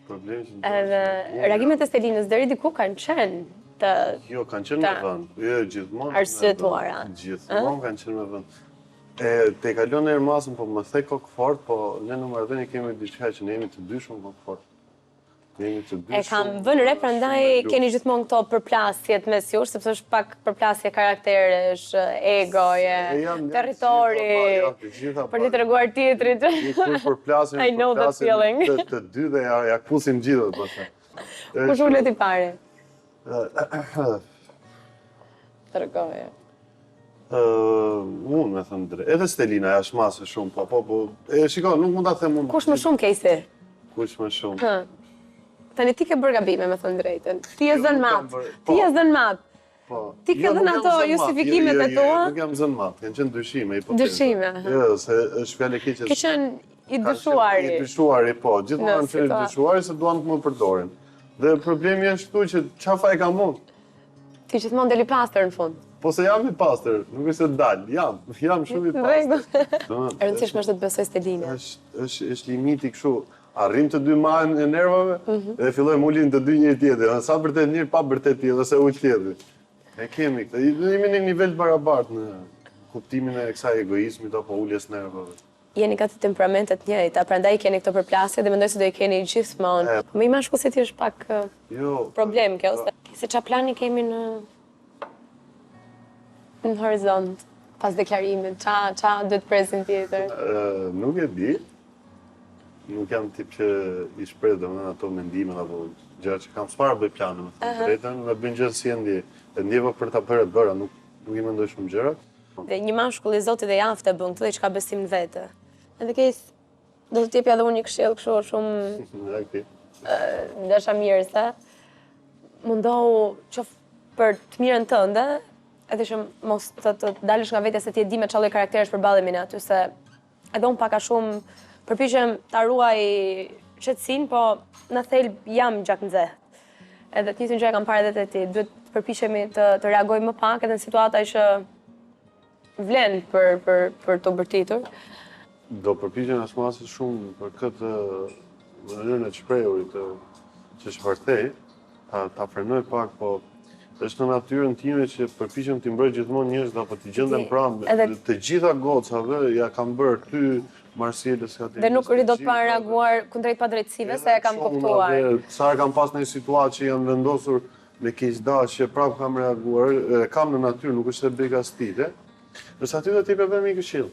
G: Problemi që
B: Edhe reagimet e Stelinës deri diku kanë qenë të
G: Jo, kanë qenë me
B: Ta-
G: vend. Jo, gjithmonë. me
B: Arsyetuara.
G: vend. Gjithmonë kanë qenë me vend. E te kalon herë masën, po më the kokë fort, po ne në marrëdhënie kemi diçka që ne jemi të dy shumë kokë fort. Ne jemi të dy
B: E kam
G: shumë-
B: vënë re, prandaj
G: shumë me
B: keni gjithmonë këto përplasjet mes jush, sepse është pak përplasje karakteresh, egoje,
G: E jam- jam
B: territori,
G: të gjitha, po, jo, të gjitha,
B: për t'i
G: po.
B: treguar tjetrit.
G: Ne kur përplasim,
B: I know that
G: përplasim
B: feeling.
G: Të, të dy dhe ja, ja kusim gjithë pastaj.
B: Kush ulet i pari? Tregoje.
G: Ë, unë me thënë drejt. Edhe Stelina jashtë masë shumë, po po po. E shiko, nuk mund ta them unë.
B: Kush më shumë Kejsi?
G: Kush më shumë?
B: Hë. Tani ti ke bërë gabime, me thënë drejtën. Ti je
G: Jo,
B: zënë
G: nuk kam
B: mat.
G: bërë-
B: Ti je
G: po.
B: zënë mat.
G: Po.
B: Ti ke
G: Jo,
B: dhënë
G: nuk jam
B: ato
G: zënë mat.
B: justifikimet
G: Jo,
B: e
G: jo,
B: tua?
G: Jo, nuk jam zënë mat, kanë qenë dyshime, hipoteza.
B: Dyshime, aha.
G: Jo, se është fjalë e keqe.
B: Ke qenë i
G: Ka qenë
B: dyshuari.
G: I dyshuari, po. Gjithmonë
B: Në
G: kam qenë i
B: situatë.
G: dyshuari se duan të më përdorin. Dhe problemi është këtu që ça faj kam unë?
B: Ti gjithmonë del i pastër në fund.
G: Po se jam i pastër, nuk është se dal, jam, jam shumë i
B: Në rregull.
G: pastër. Domethënë,
B: E rëndësishme është të besoj Stelina.
G: është është është limiti kështu. Arrim të dy majën e nervave
B: Mhm.
G: dhe fillojmë ulin të dy njëri tjetrin. Sa bërtet njëri, pa bërtet tjetri, ose ul tjetri. E kemi këtë. Jemi në një nivel të barabartë në kuptimin e kësaj egoizmit apo uljes nervave.
B: Jeni gati temperamente të njëjta, prandaj i keni këto përplasje dhe mendoj se do i keni gjithmonë.
G: E.
B: Po me një mashkull si ti është pak eh,
G: Jo.
B: problem kjo, se se ça plani kemi në në horizont pas deklarimit, ça ça duhet presim tjetër.
G: Ë, nuk e di. Nuk jam tip që i shpreh domethënë ato mendimet apo gjërat që kam s'para bëj plane, me thënë të drejtën, dhe bëj gjë si e ndjej. E ndjeva për ta bërë e bëra, nuk nuk i mendoj shumë gjërat.
B: Dhe një mashkull i zoti dhe i aftë e bën këtë dhe që ka besim në vete. Edhe Keis do të të jepja edhe unë një këshillë kështu shumë
G: Nga ti.
B: dashamirëse. Mundohu qoftë për të mirën tënde, edhe që mos të, të dalësh nga vetja se ti e di me çfarë lloj karakteresh përballemi ne aty se edhe unë pak a shumë përpiqem ta ruaj qetësinë, po në thelb jam gjaknxehtë. Edhe të njëjtën gjë e kam parë edhe te ti, duhet të përpiqemi të të reagojmë më pak edhe në situata që vlen për për për të bërtitur.
G: Do përpiqem as masë shumë për këtë mënyrën e të shprehurit të që shpërthej, ta ta frenoj pak, po është në natyrën time që përpiqem t'i mbroj gjithmonë njerëzit apo t'i gjendem pranë
B: edhe-
G: të gjitha gocave ja kam bërë ty Marsielës Katerinës.
B: Dhe nuk
G: të
B: rri dot pa
G: gjithave.
B: reaguar kundrejt padrejtësive se e kam
G: Shumë
B: kuptuar.
G: dhe Sa e kam pas në një situatë që jam vendosur me keqdashje, prapë kam reaguar, e kam në natyrë, nuk është se bëj kastile. Ndërsa ty do të jepja vetëm një këshillë.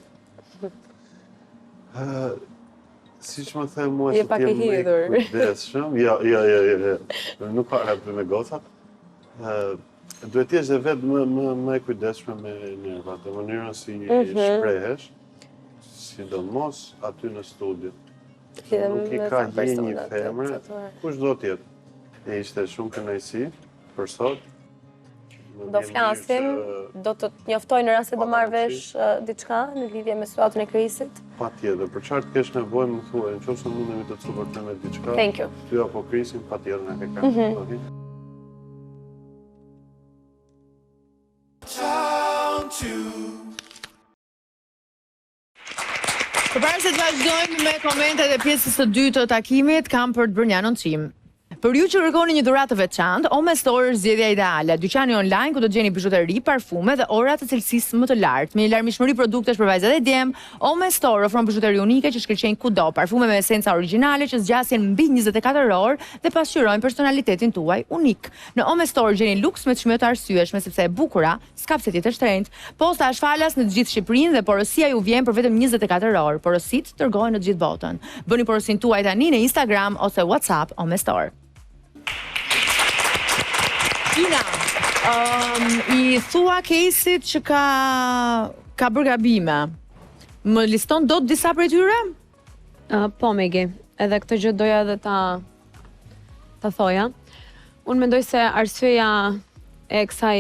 G: Ë, siç më the mua
B: Je
G: që
B: pak
G: ti
B: i
G: je më i
B: hidhur.
G: kujdesshëm, jo, jo, jo, jo, jo, nuk ka rap me gocat. Ë, duhet të jesh dhe vetë më më më e kujdesshme me nervat, dhe mënyrën si
B: Mhm.
G: shprehesh, sidomos aty në studio.
B: Lidhem
G: Nuk i
B: me
G: ka
B: ca
G: hije një
B: persona të
G: femre,
B: caktuar.
G: kush do të jetë. E ishte shumë kënaqësi për sot. Më
B: Do
G: vjen mirë
B: flasim,
G: që-
B: do të të njoftoj në rast se do
G: Pata
B: marr
G: mundësi.
B: vesh eh, diçka në lidhje me situatën e Krisit.
G: Patjetër, për çfarë të kesh nevojë më thuaj, nëse mundemi të të suportojmë me diçka.
B: Thank you.
G: Ty apo Krisin, patjetër na ke kanë.
B: Mhm.
G: Okay?
A: Përpara se të vazhdojmë me komentet e pjesës së dytë të takimit, kam për të bërë një anoncim. Për ju që kërkoni një dhuratë të veçantë, Ome Store është zgjedhja ideale. Dyqani online ku do të gjeni bizhuteri, parfume dhe ora të cilësisë më të lartë. Me një larmishmëri produktesh për vajza dhe djem, Ome Store ofron bizhuteri unike që shkëlqejnë kudo, parfume me esenca origjinale që zgjasin mbi 24 orë dhe pasqyrojnë personalitetin tuaj unik. Në Ome Store gjeni luks me çmime të arsyeshme sepse e bukura s'ka pse të jetë e shtrenjtë. Posta është falas në të gjithë Shqipërinë dhe porosia ju vjen për vetëm 24 orë. Porositë dërgohen në të gjithë botën. Bëni porosinë tuaj tani në Instagram ose WhatsApp Ome Store. Ina, um, i thua Keisit që ka ka bërë gabime. Më liston dot disa prej tyre?
B: Uh, po, Megi, edhe këtë gjë doja edhe ta ta thoja. Unë mendoj se arsyeja e kësaj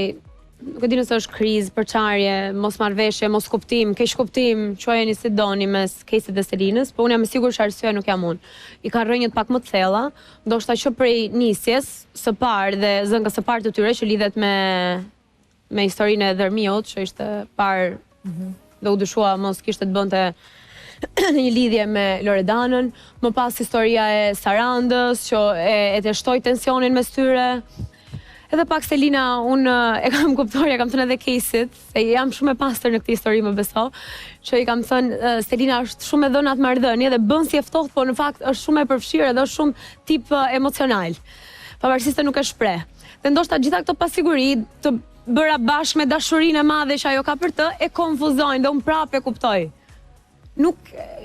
B: nuk e di nëse është krizë, përçarje, mosmarrveshje, moskuptim, keqkuptim, quajeni si doni mes Keisit dhe Selinës, po unë jam e sigurt që arsyeja nuk jam unë. I ka rrënjët pak më të thella, ndoshta që prej nisjes së parë dhe zënkës së parë të tyre që lidhet me me historinë e Dhërmiut, që ishte parë dhe u dyshua mos kishte të bënte në një lidhje me Loredanën, më pas historia e Sarandës që e, e të shtoi tensionin mes tyre. Edhe pak Selina, unë e kam kuptuar, ja kam thënë edhe Keisit, se jam shumë e pastër në këtë histori, më beso, që i kam thënë eh, Selina është shumë e dhënë atë marrëdhënie dhe bën si e ftohtë, po në fakt është shumë e përfshirë edhe është shumë tip eh, emocional. Pavarësisht se nuk e shpreh. Dhe ndoshta gjitha këto pasiguri të bëra bashkë me dashurinë e madhe që ajo ka për të, e konfuzojnë dhe unë prapë e kuptoj. Nuk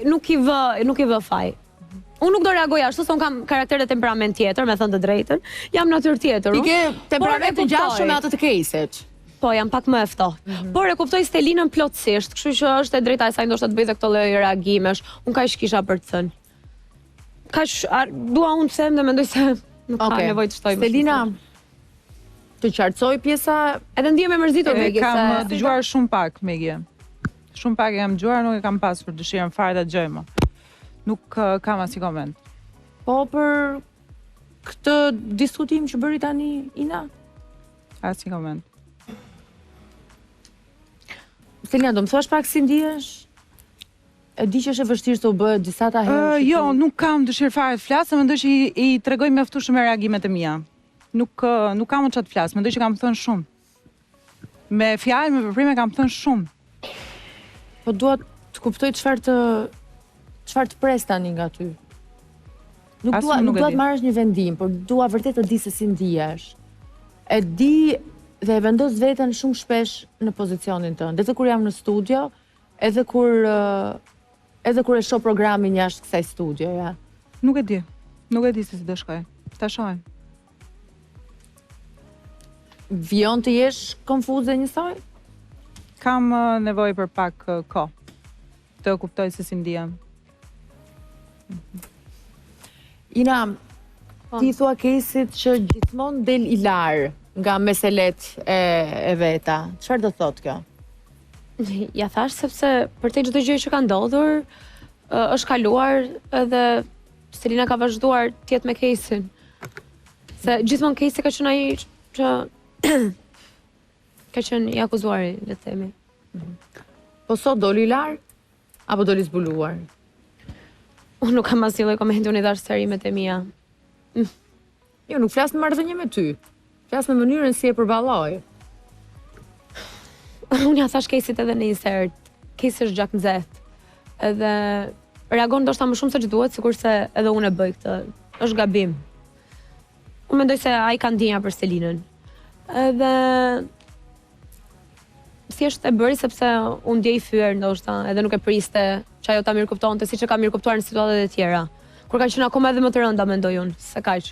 B: nuk i vë, nuk i vë faj. Unë nuk do reagoj ashtu, se unë kam karakter dhe temperament tjetër, me thënë të drejtën. Jam natyrë tjetër.
A: Ti
B: unë,
A: ke
B: por e
A: temperament të
B: kuptoj.
A: ngjashëm me atë të Keisit.
B: Po, jam pak më e ftohtë. Por e kuptoj Stelinën plotësisht, kështu që është e drejta e saj ndoshta të bëj dhe këto lloj reagimesh. Unë kaq kisha për të thënë. Kaq ar- dua unë të them dhe mendoj se nuk ka
A: Okej.
B: nevojë të shtoj më shumë.
A: Stelina. Të qartësoi pjesa
B: Edhe ndihem e mërzitur
E: E
B: Megi
E: kam
B: se
E: uh, dëgjuar shumë pak Megi. Shumë pak e kam dëgjuar, nuk e kam pasur dëshirën fare ta dëgjoj më. Nuk uh, kam asnjë koment.
A: Po për këtë diskutim që bëri tani Ina?
E: Asnjë koment.
A: Selina, do më thuash pak si ndihesh? E di që është e vështirë se u bë disa ta herë.
E: Uh, jo, nuk kam dëshirë fare të flas, se mendoj që i, i tregoj mjaftueshëm me reagimet e mia. Nuk uh, nuk kam më çfarë të flas, mendoj që kam thënë shumë. Me fjalë, me veprime kam thënë shumë.
A: Po dua të kuptoj çfarë të çfarë të pres tani nga ty. Nuk
E: As
A: dua
E: unë
A: nuk
E: nuk e
A: dua
E: di.
A: të marrësh një vendim, por dua vërtet të di se si ndihesh. E di dhe e vendos veten shumë shpesh në pozicionin tënd. Edhe kur jam në studio, edhe kur ë, edhe kur e shoh programin jashtë kësaj studioje.
E: Nuk e di. Nuk e di se si do shkoj. Ta shohim.
A: Vijon të jesh konfuze njësoj?
E: Kam uh, nevojë për pak uh, kohë të kuptoj se si ndihem.
A: Ina,
B: Po.
A: ti thua Kesit që gjithmonë del i larë nga meselet e, e veta. Çfarë do thotë kjo?
B: Ja thash sepse për te çdo gjë që ka ndodhur ë, është kaluar edhe Selina ka vazhduar të jetë me Kejsin. Se gjithmonë Kejsi ka qenë ai që ka qenë i akuzuari, le të themi.
A: Po sot doli i larë apo doli zbuluar?
B: Unë nuk kam asnjë lloj komenti, unë i dhash sqarimet e mia.
A: Jo, nuk flas në marrëdhënie me ty. Flas në mënyrën si e përballoj.
B: Unë ja thash Kejsit edhe në insert. Kejsi është gjak nxehtë. Edhe reagon ndoshta më shumë se ç'duhet, sikurse edhe unë e bëj këtë. Është gabim. Unë mendoj se ai ka ndjenja për Selinën. Edhe thjesht e bëri sepse u ndje i fyer ndoshta, edhe nuk e priste që ajo ta mirëkuptonte siç e ka mirëkuptuar në situatat e tjera. Kur kanë qenë akoma edhe më të rënda mendoj unë, se kaq.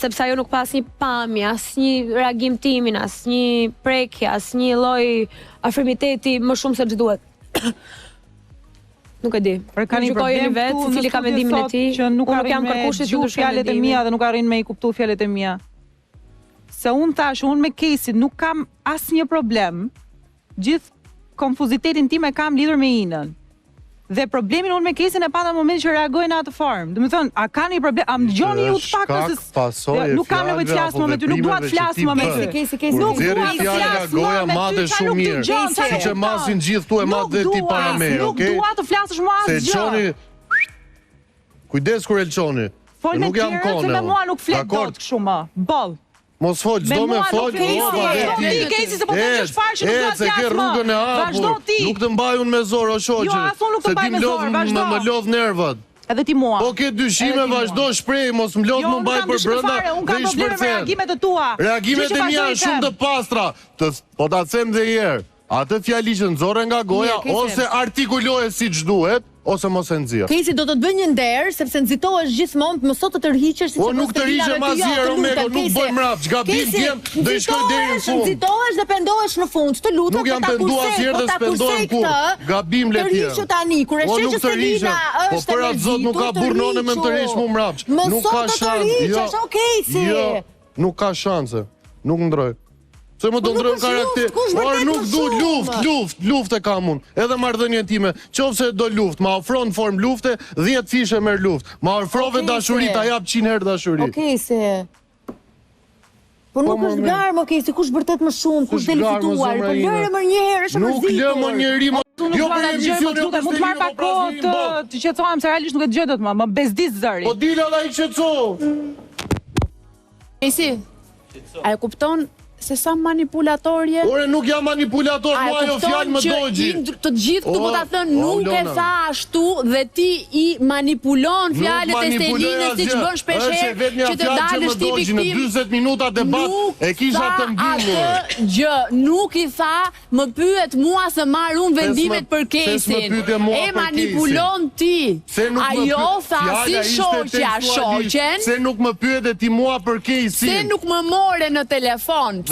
B: sepse ajo nuk pa asnjë pamje, asnjë reagim timin, asnjë prekje, asnjë lloj afrimiteti më shumë se ç'duhet. nuk e di.
E: Por ka një
B: Nuk gjykojeni
E: problem
B: vetë,
E: këtu në
B: secili ka
E: studio
B: mendimin e
E: sot
B: tij.
E: Që nuk
B: Unë nuk
E: arrin
B: jam
E: me
B: kërkushi që
E: dëgju
B: ndryshoj
E: fjalët e
B: mendimin.
E: mia dhe nuk arrin me i kuptu fjalët e mia. Se unë thash, unë me Kejsin nuk kam asnjë problem. Gjithë konfuzitetin tim e kam lidhur me Inën. Dhe problemin unë me Kejsin e pata në momentin që reagoi në atë formë. Do të thënë, a ka një problem? A më dëgjoni ju të paktën se
G: Shkak pasojë
E: Jo, nuk kam nevojë të flas më me ty, nuk dua të flas më me ty.
A: Kejsi, Kejsi,
E: Nuk
G: Kur
E: dua
G: nxjerri
E: të
G: fjalë nga
E: flas më
G: goja
E: me ty,
G: mate
E: qa
G: shumë
E: nuk
G: mirë.
E: dëgjon, qa
G: Siç e
E: nuk
G: masin gjithë tu e mat
E: Nuk
G: dhe ti
E: dua,
G: para meje,
E: Nuk
G: okay?
E: dua të flasësh mua
G: Se
E: asgjë.
G: çoni Kujdes kur e lçoni.
E: Fol me
G: Nuk jam
E: tjerët se
G: kone.
E: me
G: unë.
E: mua nuk flet
G: Dakord?
E: dot kështu më. Boll.
G: Mos fol,
E: Me
G: s'do me
E: mua
G: fol,
E: nuk flet
G: po
E: dot.
G: pa
E: Vazhdo
G: dhe
E: ti,
G: ti.
E: Kejsi, se po them që është parë që nuk dua
G: Ec,
E: të
G: e ke
E: flas më.
G: rrugën e hapur.
E: Vazhdo ti.
G: Nuk të mbaj unë me zor, o shoqe.
E: Jo, as unë nuk të
G: se
E: mbaj
G: ti
E: me
G: më
E: zor,
G: lodh-
E: vazhdo.
G: Më, më lodh nervat.
E: Edhe ti mua.
G: Po ke dyshime,
E: Edhe ti mua.
G: vazhdo shprej, mos më lodh
E: Jo,
G: më
E: unë
G: mbaj
E: kam
G: për
E: dyshime
G: brenda
E: fare, unë kam
G: dhe i
E: probleme me
G: shpërthen.
E: reagimet e tua.
G: Reagimet
E: Gjë që
G: e mia
E: vazhdoj
G: janë
E: i
G: shumë
E: them.
G: të pastra. Të po ta them dhe një herë. Atë fjali që nxorre nga goja
A: Mirë, Kejsi.
G: ose artikuloje siç duhet, ose mos e nxjerr.
A: Kejsi do të të bëj një nder sepse nxitohesh gjithmonë, mëso të tërhiqesh siç
G: Po
A: e bën
G: nuk
A: Stelina
G: tërhiqem
A: me ty. Jo,
G: asnjëherë,
A: të
G: Omego,
A: lutem,
G: nuk
A: Kejsi.
G: bëj mrapsht, gabim
A: Kejsi,
G: djem, do i shkoj deri në fund.
A: Nxitohesh dhe pendohesh në fund. Të lutem,
G: Nuk jam
A: po ta
G: penduar
A: kursej,
G: asnjëherë
A: po
G: dhe
A: ta
G: s'pendohem
A: kursej
G: kurrë.
A: këtë.
G: Gabim le të jem.
A: Tërhiqu tani, kur e
G: Po,
A: sheh
G: nuk
A: që Stelina
G: tërhiqem. Po
A: është e
G: për atë zot nuk ka
A: mërzitur,
G: burrë none me më tërhiq mu mrapsht.
A: Mëso
G: Nuk ka
A: të
G: shans.
A: tërhiqesh,
G: Jo.
A: o Kejsi.
G: Jo, nuk ka shanse. Nuk ndroj. Se më do
A: Po nuk
G: ndrojmë
A: është
G: karakter.
A: luftë, kush
G: Por
A: vërtet
G: nuk
A: më
G: du
A: shumë?
G: luftë, luftë, luftë e kam unë. Edhe marrëdhënien time, qofse do luftë, ma ofron formë lufte, 10 fishe merr luftë. Ma ofrove
A: Okej,
G: dashuri,
A: se.
G: ta jap 100 herë dashuri.
A: Okej, se Po nuk
G: Po,
A: është
G: më
A: garë, më Kejsi, kush vërtet më shumë, kush
G: Kush
A: del
G: garë, më
A: fituar,
G: zemra
A: po
G: ime.
A: lëre më një herë, është e
G: Nuk lë më
A: mërzitur.
G: njeri më
E: Unë nuk
G: Jo
E: dua
G: për
E: ta dëgjoj, më
G: emision, jo
E: lutem,
G: për
E: mund të marr
G: Stelinën,
E: pak
G: po
E: kohë
G: praznin
E: të
G: bot.
E: të qetësohem se realisht nuk e dëgjoj dot më, më bezdis zëri.
G: Po dil ala i qetëso.
D: Kejsi, a e kupton se sa manipulator je?
G: Ore nuk jam manipulator,
D: A e
G: mua ajo
D: kupton
G: fjalë më
D: që
G: dogji.
D: i ndr- të gjithë këtu
G: O,
D: po ta thënë
G: o,
D: nuk e
G: Lona.
D: tha ashtu dhe ti i manipulon
G: Nuk
D: fjalët e
G: manipuloj
D: Stelinës siç
G: asgjë.
D: bën shpesh
G: Është e
D: herë
G: vetmja
D: që të
G: fjalë
D: dalësh
G: më
D: ti
G: dogji Në
D: viktim.
G: 40 minuta debat
D: Nuk
G: e kisha
D: tha
G: të mbyllur.
D: atë gjë, nuk i tha, më pyet mua se marr unë vendimet për
G: pse s'më
D: Kejsin.
G: pyete mua
D: E
G: për
D: manipulon ti.
G: Se nuk më
D: Ajo
G: pyet-
D: tha
G: Fjala
D: si
G: ishte
D: shoqja
G: tekstualisht,
D: shoqen,
G: Se nuk më pyete ti mua për Kejsin.
D: se nuk më more në telefon.
G: Dhe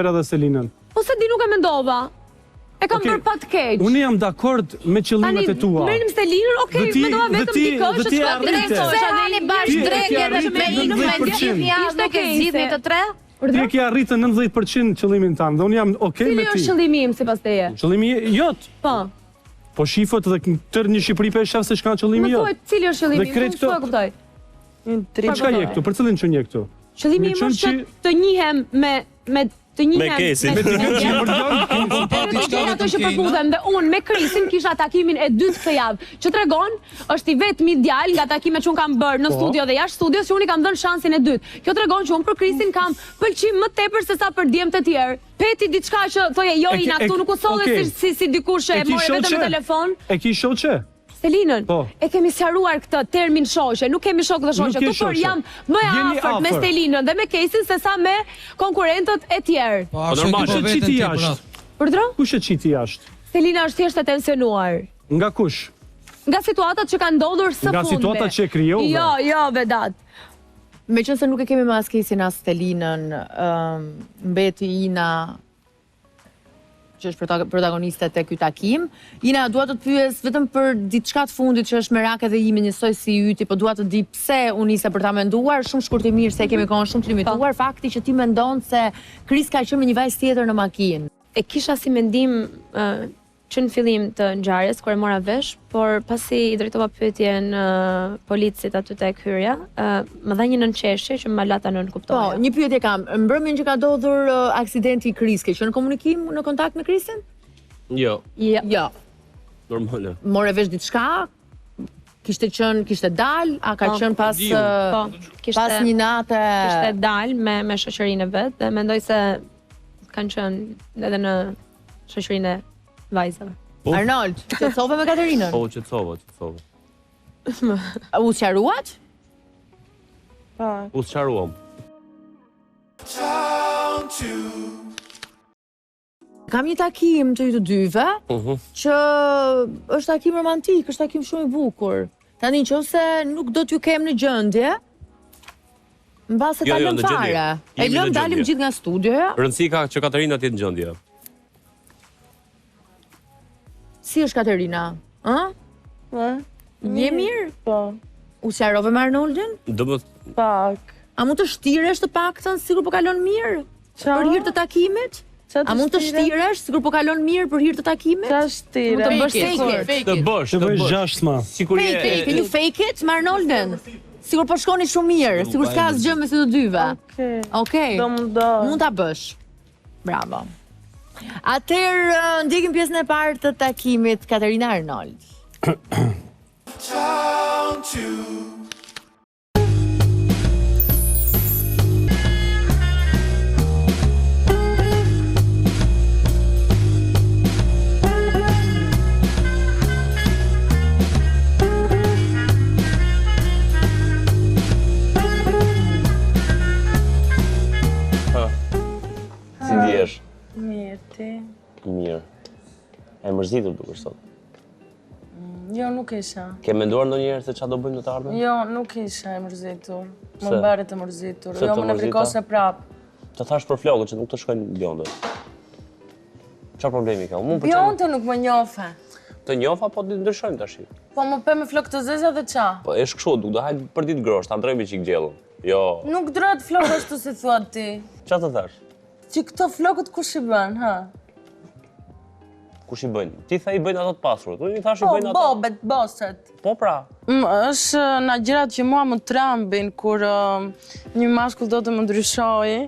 F: merr edhe Selinën?
I: Po s'e di nuk e mendova. E kam
F: Okej.
I: bërë pa të keq.
F: Unë jam dakord me qëllimet e tua.
I: Merrnim Selinën, okej,
F: Dhe ti-
I: mendova
F: dhe
I: vetëm
F: ti-
I: dikë
F: dhe
I: që
F: ti
I: të
F: arrite.
C: Pse hani
F: Ti
C: bashkë
F: e
C: drekë
F: ke
C: edhe
F: arritur
C: me ikë me
F: 19%.
C: gjithë javë
I: Ishte
C: nuk e zgjidhni
I: keqe.
C: të tre?
F: Ti e ke arritur 90% qëllimin tënd dhe unë jam okay me
I: Cili
F: ty.
I: është qëllimi im sipas teje?
F: Qëllimi jot.
I: Po.
F: Po shifët dhe tërë një Shqipëri po e shef se çka qëllimi
I: Më
F: jot.
I: thuaj cili është qëllimi
F: Dhe
I: im,
F: krejt
I: unë s'po e kuptoj.
F: Për çka je këtu? Për cilin çun je këtu?
I: Qëllimi
F: Një
I: im
F: çun
I: është që të njihem me me të njihem
F: Me Kesin. Me dikën që i përdor.
I: Po të gjej ato që përputhem dhe unë me Krisin kisha takimin e dytë këtë javë, që tregon është i vetmi djalë nga takimet që unë kam bërë në
F: Po.
I: studio dhe jashtë studios që unë i kam dhënë shansin e dytë. Kjo tregon që unë për Krisin kam pëlqim më tepër se sa për djem të tjerë. Peti diçka që thoje jo
F: E ke-
I: Ina,
F: e-
I: këtu nuk u solle
F: okej.
I: si si si dikush që
F: E
I: e
F: ki
I: more vetëm në
F: shoqe?
I: telefon.
F: E ki shoqe?
I: Selinën,
F: Po.
I: e kemi sqaruar këtë termin shoqe, nuk kemi shok dhe shoqe.
F: Nuk je
I: Këtu por
F: shoqe.
I: jam më e
F: Jeni
I: afërt me
F: afër.
I: Selinën dhe me Kesin se sa me konkurrentët e tjerë.
J: Po, normal.
F: Kush e qiti jashtë?
I: Urdhro?
F: Kush e qiti jashtë?
I: Selina është thjesht e tensionuar.
F: Nga kush?
I: Nga situatat që kanë ndodhur së
F: Nga
I: fundmi.
F: situatat që e krijove.
I: Jo, jo, Vedat.
A: Me qënë se nuk e kemi më as Kesin as Stelinën, ëm, mbeti Ina që është protagoniste te ky takim. Ina, dua të të pyes vetëm për diçka të fundit që është merak edhe imi njësoj si yti, po dua të di pse u nise për ta menduar, shumë shkurtimisht se e kemi kohën shumë të limituar, fakti që ti mendon se Kris ka qenë me një vajzë tjetër në makinë.
B: E kisha si mendim ë, që në fillim të ngjarjes kur e mora vesh, por pasi i drejtova pyetjen ë, policit aty tek hyrja, ë, më dha një nënqeshje që më la ta
A: Po,
B: nënkuptoja.
A: një pyetje kam. Mbrëmjen që ka ndodhur ë, aksidenti i Kris, ke qenë në komunikim, në kontakt me Krisin?
K: Jo,
B: Jo.
A: Jo.
K: normale.
A: More vesh diçka? Kishte qenë, kishte dal, a ka
B: Po.
A: qenë pas ë,
B: Po, kishte
A: pas një nate?
B: Kishte dal me me shoqërinë e vet dhe mendoj se kanë qenë edhe në shoqërinë e vajzave.
K: Po.
A: Arnold, qetësove me Katerinën?
K: Po, u qetësova, qetësova.
A: U sqaruat?
L: Po.
K: U sqaruam.
A: Kam një takim të ju të dyve,
K: Mhm.
A: që është takim romantik, është takim shumë i bukur. Tani nëse nuk do t'ju kem në gjendje, mbase
K: Jo,
A: ta
K: jo,
A: lëm
K: në gjendje.
A: fare. E
K: Jemi në
A: lëm dalim
K: gjendje.
A: gjithë nga studioja.
K: Rëndësi ka që Katerina të jetë në gjendje.
A: Si është Katerina? Ë?
L: Po.
A: Je mirë?
L: Po.
A: U sqarove me Arnoldin?
K: Do më
L: Pak.
A: A mund të shtiresh të paktën sikur po kalon mirë? Për hir të takimit? A mund të shtiresh sikur po kalon mirë për hir të takimit?
L: Qa shtire?
A: Mund të bësh fake it.
K: Të bësh,
F: Të
K: të
F: bësh
K: bësh.
F: gjashtëma.
K: Sikur je
A: Fake it, can you fake it me Arnoldin? Sikur po shkoni shumë mirë, sikur s'ka asgjë mes të dyve.
L: Okej.
A: Okej.
L: Do mundohem.
A: Mund ta bësh. Bravo. Atëherë eh, ndjekim pjesën e parë të takimit Katerina Arnold.
K: Ha. Si ndihesh?
L: Mirë, ti?
K: Mirë. E mërzitur dukesh sot.
L: Jo, nuk isha.
K: Ke menduar ndonjëherë se çfarë do bëjmë në të ardhmen?
L: Jo, nuk isha e mërzitur. Më
K: Pse?
L: bëre të mërzitur.
K: Pse
L: Jo,
K: të
L: më nevrikose prap.
K: Të thash për flokët që nuk të shkojnë bjonde. Çfarë problemi ka? Unë më pëlqen.
L: Bjonde nuk më njofe.
K: Të njofa, po të ndryshojmë tash.
L: Po më pe me flokë të zeza dhe qa?
K: Po është kështu, nuk do hajt për ditë grosh, ta ndrojmë çik gjellën. Jo.
L: Nuk ndrohet flokë ashtu si thua ti.
K: Çfarë të thash?
L: Që këto flokët kush i bën, ha?
K: Kush i bëjnë? Ti tha i bëjnë ato të pasurit. Unë i thash i
L: Po,
K: bëjnë ato.
L: bobet, boset.
K: Po pra.
L: Mm, është nga gjërat që mua më trambin kur ë, një mashkull do të më ndryshojë.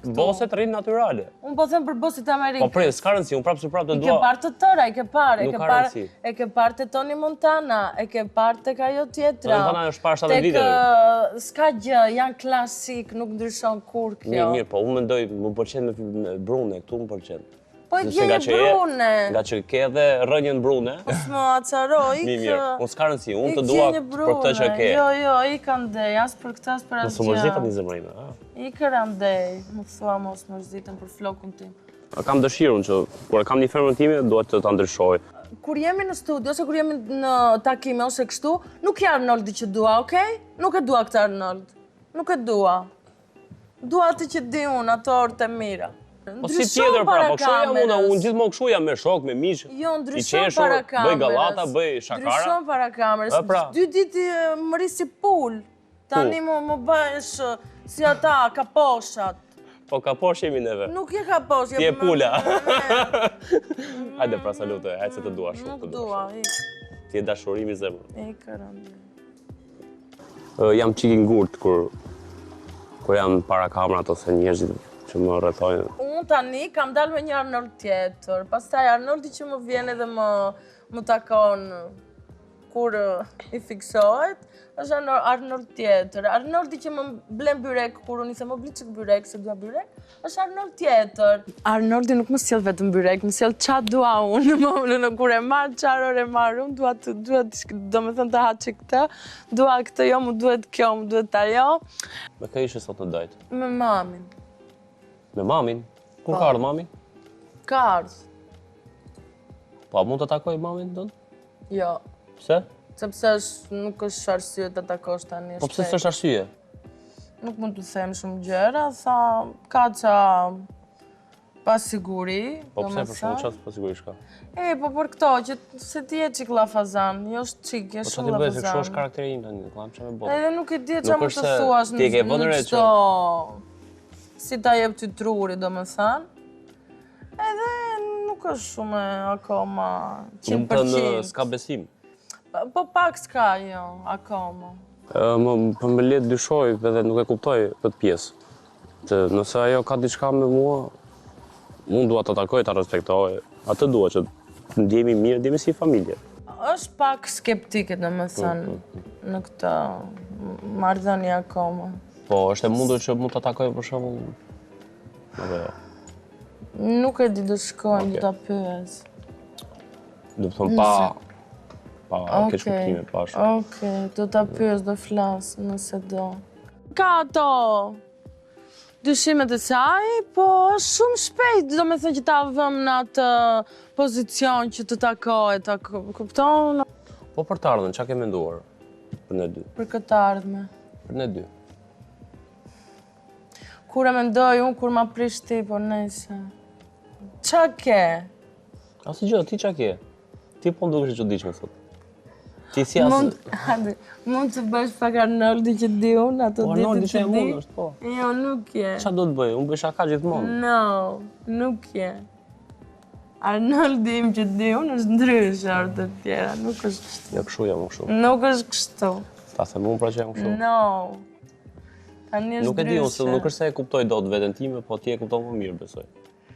K: Boset rrinë natyrale.
L: Unë po them për bosit e Amerikës.
K: Po prej, s'ka rëndësi, unë prapë se prapë të
L: I ke
K: dua.
L: parë të tëra, i ke parë, e
K: Nuk
L: ke
K: ka
L: parë,
K: rëndësi.
L: e ke parë te Tony Montana, e ke parë tek ajo tjetra.
K: Tony Montana është parë 70
L: Tek,
K: viteve.
L: ë, S'ka gjë, janë klasik, nuk ndryshon kur kjo.
K: Mirë, mirë, po unë mendoj, më pëlqen me, me brune, këtu më pëlqen.
L: Po i
K: Nëse
L: ke
K: nga
L: një
K: që je-
L: brune.
K: Nga që ke edhe rënjën brune.
L: Po s'më acaroj, ik.
K: Mirë, mirë, unë s'ka rëndësi, unë
L: ik
K: të
L: je
K: dua
L: një
K: për këtë që
L: brune.
K: ke.
L: Jo, jo, ik andej, as për këtë, as për
K: Mos u mërzitat
L: asgjë.
K: një zemra ime, a?
L: Ikër andej, më thua mos mërzitem për flokun tim.
K: A Kam dëshirën që kur e kam një femrën time, duhet të ta ndryshoj.
L: Kur jemi në studio ose kur jemi në takime ose kështu, nuk je Arnoldi që dua, okay? Nuk e dua këtë Arnold. Nuk e dua. Dua atë që di unë, ato orët e mira.
K: Po si tjetër pra, po kështu jam unë, unë gjithmonë kështu jam me shok, me miq.
L: Jo,
K: i
L: ndryshon
K: qeshur,
L: para kamerës.
K: Bëj gallata, bëj shakara.
L: Ndryshon para kamerës.
K: E, pra.
L: Dy ditë e, më rri si pul. Tani më më bëhesh e, si ata kaposhat.
K: Po kaposh jemi neve.
L: Nuk je kaposh,
K: je pula. Hajde pra salute, hajde se të dua shumë.
L: Nuk dua, ik.
K: Ti je dashuri ime zemër.
L: Ik, rëndë.
K: Jam çik i ngurt kur kur jam para kamerat ose njerëzit që më rrethojnë.
L: Unë tani kam dalë me një Arnold tjetër, pastaj Arnoldi që më vjen edhe më më takon kur i fiksohet, është Arnold tjetër. Arnoldi që më blen byrek, kur unë i them më bli çik byrek, se dua byrek, është Arnold tjetër. Arnoldi nuk më sjell vetëm byrek, më sjell ça dua unë, më në kur e marr, çfarë ore marr unë, dua të, dua të, domethënë të ha çik këtë, dua këtë, jo, më duhet kjo, më duhet ajo.
K: Me kë ishe sot në date?
L: Me mamin.
K: Me mamin? Kur
L: po.
K: ka ardhë mami?
L: Ka ardhë.
K: Po, a mund të takoj mamin, tënd?
L: Jo.
K: Pse?
L: Sepse është, nuk është arsye të takosh tani.
K: Po pse s'është arsye?
L: Nuk mund të them shumë gjëra, sa ka ca pasiguri.
K: Po pse për shembull çfarë pasiguri ka?
L: E, po për këto, që se ti je çik llafazan, jo është çik, je
K: po
L: shumë llafazan.
K: Po çfarë bëj, se kështu është karakteri im tani, nuk kam çfarë me bë.
L: Edhe nuk e di çfarë mund të thuash
K: në në
L: çdo si ta jep ty truri, domethënë. Edhe nuk është shumë akoma 100%.
K: S'ka besim.
L: Po pak s'ka, jo, akoma.
K: Më, po më le të dyshoj edhe nuk e kuptoj këtë pjesë. Të, nëse ajo ka diçka me mua, unë dua ta takoj, ta respektoj. Atë dua që të ndjehemi mirë, ndjehemi si familje.
L: është pak skeptike, domethënë, mm, mm, mm. në këtë marrëdhënie akoma.
K: Po, është e mundur që mund ta takoj për shembull apo jo.
L: Nuk e di do shkojmë, do ta pyes.
K: Domethënë pa pa keqkuptime, pa ashtu.
L: Okej, do ta pyes, do flas, nëse do. Ka ato dyshimet e saj, po është shumë shpejt, domethënë që ta vëmë në atë pozicion që të takohet, ta kupton?
K: Po për të ardhmen, ça ke menduar për ne dy?
L: Për këtë ardhme.
K: Për ne dy.
L: Kur e mendoj unë, kur ma prish ti, po nejse. Ça ke?
K: Asgjë, ti ça ke? Ti po më dukesh e çuditshme sot. Ti si as...
L: Mund, hajde, mund të bësh pak Arnoldi që di unë, ato
K: po,
L: ditë
K: që
L: që di.
K: Mund është, po.
L: Jo, nuk je.
K: Ça do të bëj? Unë bëj shaka gjithmonë.
L: No, nuk je. Arnoldi im që di unë është ndryshe orë të tjera, nuk është kështu.
K: Jo, kështu jam, kështu.
L: Nuk është kështu.
K: Ta them unë pra që jam kështu.
L: No. Tani është
K: Nuk e di unë, se nuk është se e kuptoj dot veten time, po ti e kupton më mirë, besoj.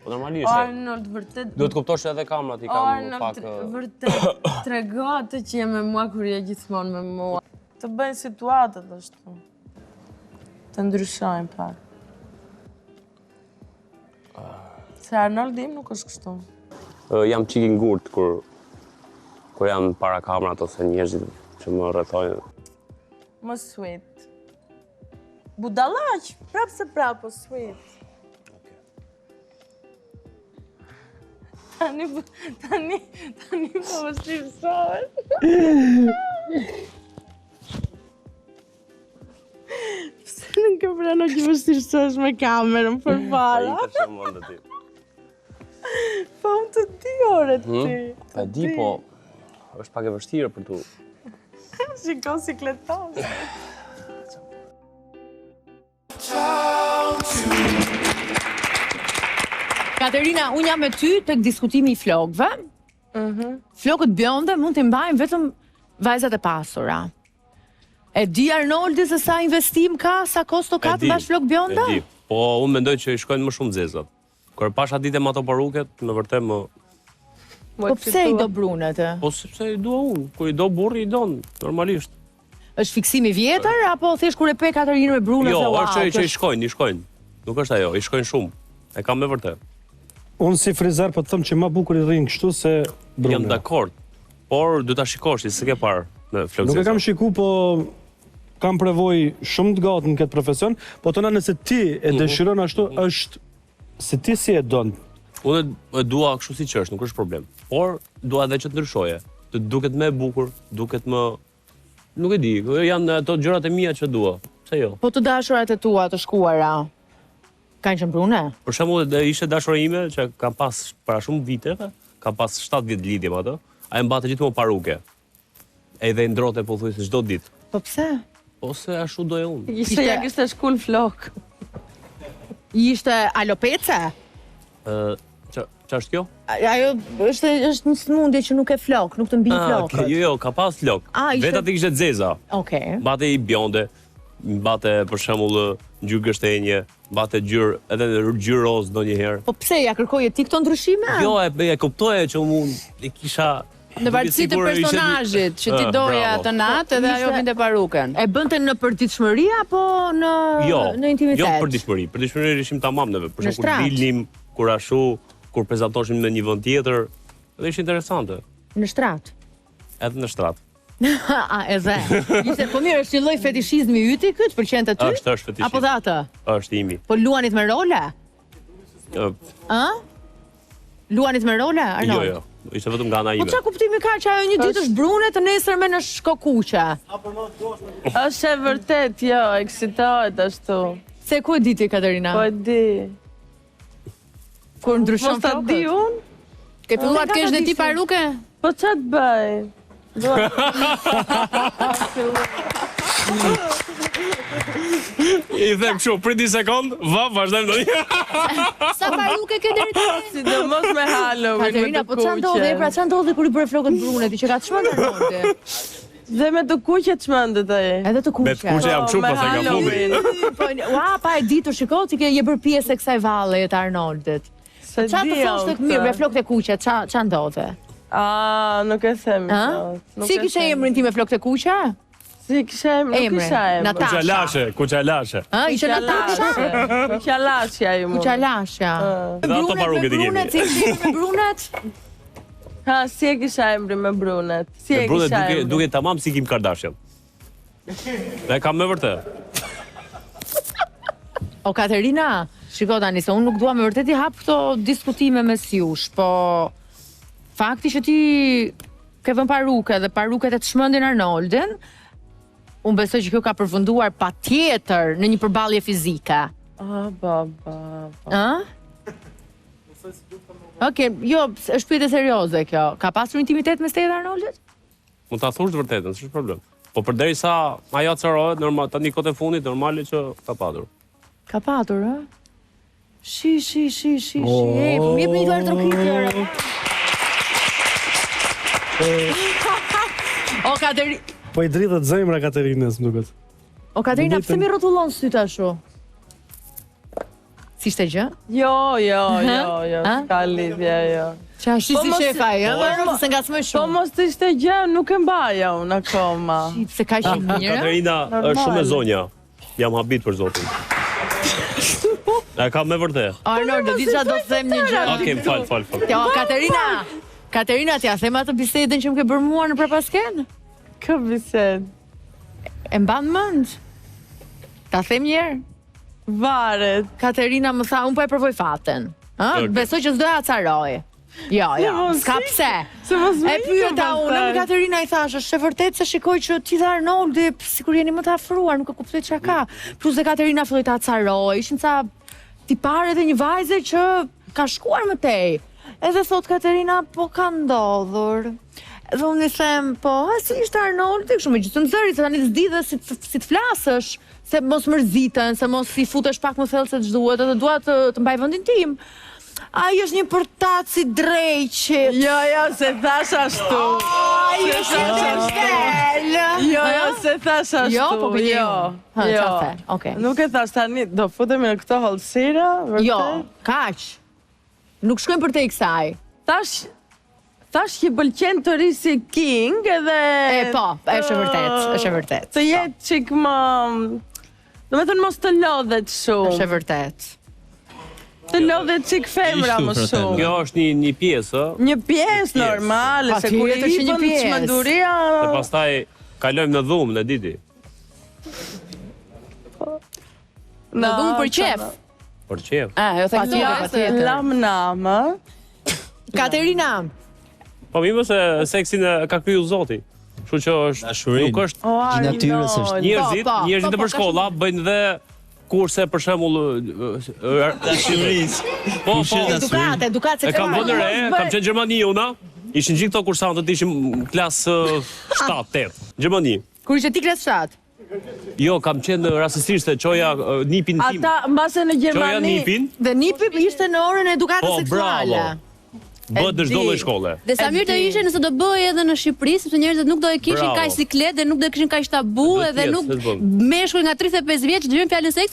K: Po normalisht.
L: Arnold, vërtet...
K: Duhet të kuptosh edhe kamerat i kam pak...
L: Arnold, vërtet, trego atë që je me mua kur je gjithmonë me mua. Të bëjnë situatat ashtu. Të ndryshojnë pak. Se Arnoldi im nuk është kështu.
K: Jam çik i ngurt kur kur jam para kamerat ose njerëzit që më rrethojnë.
L: Më sweet. Budallaq, prapë se prapë, po sweet. Tani, tani, tani po më shqipsohet. Pse nuk e prano që vështirësohesh me kamerën përpara?
K: Ai të shumë mendë ti.
L: Po unë të di ore ti.
K: Hmm? Ta di, po është pak e vështirë për tu.
L: Shiko si kletos.
A: Katerina, unë jam me ty tek diskutimi i flokëve. Mhm. Flokët bjonde mund t'i mbajnë vetëm vajzat e pasura. E di Arnoldi se sa investim ka, sa kosto ka të mbash flokë bjonde?
K: E di, po unë mendoj që i shkojnë më shumë zezat. Kur e pashë atë ditë me ato paruket, me vërtet më...
A: Po pse i do brunet e?
K: Po sepse i dua unë, kur i do burri i don, normalisht.
A: Është fiksim i vjetër apo thjesht kur e pe Katerinën me brune
K: jo,
A: the wow.
K: Jo, është që i shkojnë, i shkojnë. Nuk është ajo, i shkojnë shumë. E kam me vërtet.
F: Unë si frizer po të them që ma bukur i rrinë kështu se brune.
K: Jam dakord. Por do ta shikosh ti, s'e ke parë me flokë.
F: Nuk e kam shiku, po kam përvojë shumë të gatë në këtë profesion, po tona nëse ti e mhm. dëshiron ashtu mhm. është se ti si e don.
K: Unë e dua kështu siç është, nuk është problem. Por dua edhe që të ndryshoje, të duket më e bukur, duket më Nuk e di, janë ato gjërat e mia që dua. Pse jo?
A: Po të dashurat e tua të shkuara kanë qenë brune?
K: Për shembull, dhe ishte dashura ime që kam pas para shumë viteve, kam pas 7 vjet lidhje me atë. Ajo mbante gjithmonë paruke. Edhe i ndërronte pothuajse çdo ditë.
A: Po pse?
K: Po se ashtu doja unë.
L: Ishte ja kishte shkul flokë.
A: Ishte alopece?
K: Ë, ça ça është kjo?
A: Ajo është është një sëmundje që nuk ke flok, nuk të mbijnë
K: Ah,
A: flokët.
K: okay, jo, jo, ka pas flok.
A: Ah, ishte-
K: Vetat i kishte të zeza.
A: Okej.
K: Mbante i bjonde, mbante për shembull ngjyrë gështenje, mbante ngjyrë edhe ngjyrë roz ndonjëherë.
A: Po pse ja kërkoje ti këto ndryshime?
K: Jo, e, e kuptoje që unë e kisha
D: Në varësi të personazhit që ti doje atë natë edhe ajo vinte paruken.
A: E bënte në përditshmëri apo në
K: Jo,
A: në intimitet?
K: jo përditshmëri. Përditshmëri ishim tamam neve. Për
A: Në
K: shembull kur
A: shtrat.
K: dilnim, kur ashtu, kur prezantoshim në një vend tjetër, dhe ishte interesante.
A: Në shtrat.
K: Edhe në shtrat.
A: A, edhe. Ishte, po mirë, është një lloj fetishizmi yti ky, të pëlqente ty?
K: Është, është fetishizm.
A: Apo dhe atë?
K: Është imi.
A: Po luanit me role?
K: Ë,
A: Ë? Luanit me role, Arnold?
K: Jo, jo. Ishte vetëm nga ana
A: Po
K: ime.
A: çfarë kuptimi ka që ajo një ditë është brune, të nesërmen është shkokuqe?
L: Është e vërtet, jo, eksitohet ashtu.
A: Se ku e di ti Katerina?
L: Po e di.
A: Kur ndryshon
L: Mos ta
A: flokët?
L: di unë?
D: Ke filluar të kesh dhe ti paruke?
L: Po ça të bëj? Dua.
K: I them kështu, prit një sekond, va, vazhdojmë ndonjë.
D: Sa paruke ke deri tani?
L: Sidomos me Halloween, me
A: Katerina,
L: të
A: po ça ndodhi?
L: kuqe.
A: Pra ça ndodhi kur i bëre flokët brune ti që ka çmend Arnoldi?
L: Dhe me të kuqe çmendet ai.
A: Edhe të kuqe.
K: Me të kuqe jam kështu,
L: Po, me
K: pastaj nga fundi.
L: Halloween.
A: Po, ua, pa e ditur, shiko, ti ke je bërë pjesë e kësaj valleje të Arnoldit.
L: Se
A: Ça të
L: di
A: thosh
L: unë
A: tek mirë me
L: këtë.
A: flokët e kuqe, ça ça ndodhe?
L: A, nuk e them.
A: Ë?
L: sot, nuk
A: Si
L: e
A: kishe
L: them.
A: emrin ti me flokët e kuqe?
L: Si kishe emrin? Nuk
A: Emrin,
L: kisha emrin.
A: Natasha.
K: Kuqalashe, kuqalashe.
A: Ë, ishte Natasha?
L: Kuqalashja ju mund.
A: Kuqalashja.
K: Dhe ato
A: Brunet,
K: paruket i
A: me
K: kemi.
A: brunet, si kishe emrin me brunet?
L: Ha, si e kisha emrin me brunet? Si
K: Me
L: e
K: brunet
L: kisha
K: duke
L: emrin?
K: duke tamam si Kim Kardashian. Dhe kam me vërtet.
A: O Katerina, shiko tani se unë nuk dua me vërtet i hap këto diskutime mes jush, po fakti që ti ke vënë paruke dhe paruket e të çmendin Arnoldin, unë besoj që kjo ka përfunduar patjetër në një përballje fizike.
L: Ah, ba, ba, ba.
A: Ë? Okej, jo, është pyetje serioze kjo. Ka pasur intimitet mes teje dhe Arnoldit?
K: Mund ta thush të vërtetën, s'është problem. Po përderisa ajo acarohet, normal tani kohët e fundit normale që ka patur.
A: Ka patur, ë? Shi, shi, shi, shi, shi. Ej, po më jep një duar trokitje. ore. O Kateri,
F: Po i dridhet zemra Katerinës, më duket.
A: o Katerina,
F: Më
A: pse mi rrotullon sytë ashtu? Si ishte gjë?
L: Jo, jo, jo, jo,
A: Ha?
L: s'ka lidhje, jo.
A: Qa, shi
L: Po
A: si
L: mos-
A: shefa ai, ë?
L: po
A: Arnold, se ngacmoj
L: Po
A: shumë.
L: mos të ishte gjë, nuk e mbaja unë akoma.
A: Shi, Pse kaq i mirë?
K: Katerina është shumë e zonja. Jam habit për zotin. E kam me vërtet.
A: O Arnold, di çfarë do të them një gjë.
K: Okej, më fal, fal, fal.
A: Jo, Katerina. Katerina, t'ja them atë bisedën që më ke bërë mua në prapasken?
L: Kë bisedë?
A: E mban mend? Ta them një herë?
L: Varet.
A: Katerina më tha, unë po e provoj fatin. Ë,
K: Okej.
A: besoj që s'do e acaroj. Jo, jo,
L: mos
A: s'ka
L: ik-
A: pse.
L: Se mos më
A: E
L: ikën
A: pyeta unë,
L: pastaj.
A: më Katerina i thash, është e vërtet se shikoj që ti dhe Arnoldi p- sikur jeni më të afruar, nuk e kuptoj çka ka. Plus dhe Katerina filloi ta acaroj, ishin ca tipare dhe një vajze që ka shkuar më tej. Edhe thot Katerina, po ka ndodhur. Dhe unë i them, po, ha, si ishte Arnoldi, kështu me gjithë zëri, se tani s'di dhe si, të- si të flasësh, se mos mërziten, se mos i futesh pak më thellë se ç'duhet, edhe dua të, të mbaj vendin tim. Ai është një përtac i drejqit.
L: Jo, jo, se thash ashtu.
A: Ai është një dembel.
L: Jo, jo, se thash ashtu.
A: Jo, po gënjej
L: jo.
A: unë. Ha,
L: jo.
A: qa the? Okej.
L: Nuk e thash tani, do futemi në këto hollësira, vërtet?
A: Jo, kaq. Nuk shkojmë për te i kësaj.
L: Thash thash që pëlqen të ri si king edhe
A: E po, është e vërtet, është e vërtet.
L: Të jetë çik më Do me thënë mos të lodhet shumë.
A: Është e vërtet.
L: Të lodhet çik femra më shumë.
K: Kjo është një një pjesë, ë.
L: Një pjesë normale, se kur i
A: Patjetër që një
L: hipën
A: pjesë.
L: çmenduria.
K: Dhe pastaj kalojmë në dhumë, në diti.
D: Në dhumë për qef.
K: Për qef.
D: Ah, jo the
A: Patjetër,
D: këtu.
A: patjetër.
L: Lam nam, ë?
A: Katerina,
K: Po mirë se seksin e ka kriju Zoti. Kështu që është
J: Dashurinë.
K: nuk është
L: O,
J: Natyrës është.
L: Arnold.
K: njerëzit,
A: Po, po,
K: njerëzit
A: po,
K: nëpër
A: po,
K: shkolla bëjnë dhe kurse për shembull ë, ë,
J: Dashurisë.
K: Po, po.
J: Kush e dashurinë?
A: edukat, edukat
K: E kam
A: seksuale.
K: vënë re, kam qenë në Gjermani una, ishin gjithë këto kursantët, ishim klasë 7, 8. Gjermani.
A: Kur ishe ti klas 7?
K: Jo, kam qenë rastësisht se çoja nipin tim.
L: Ata mbase në Gjermani.
K: Çoja nipin.
A: Dhe nipi ishte në orën e edukatës
K: po,
A: seksuale.
K: Bravo. Bëhet në çdo lloj shkolle.
I: Dhe sa mirë do ishte nëse do bëhej edhe në Shqipëri, sepse njerëzit nuk do e kishin kaq siklet dhe nuk do e kishin kaq tabu edhe nuk meshkuj nga 35 vjeç dëgjojnë fjalën seks.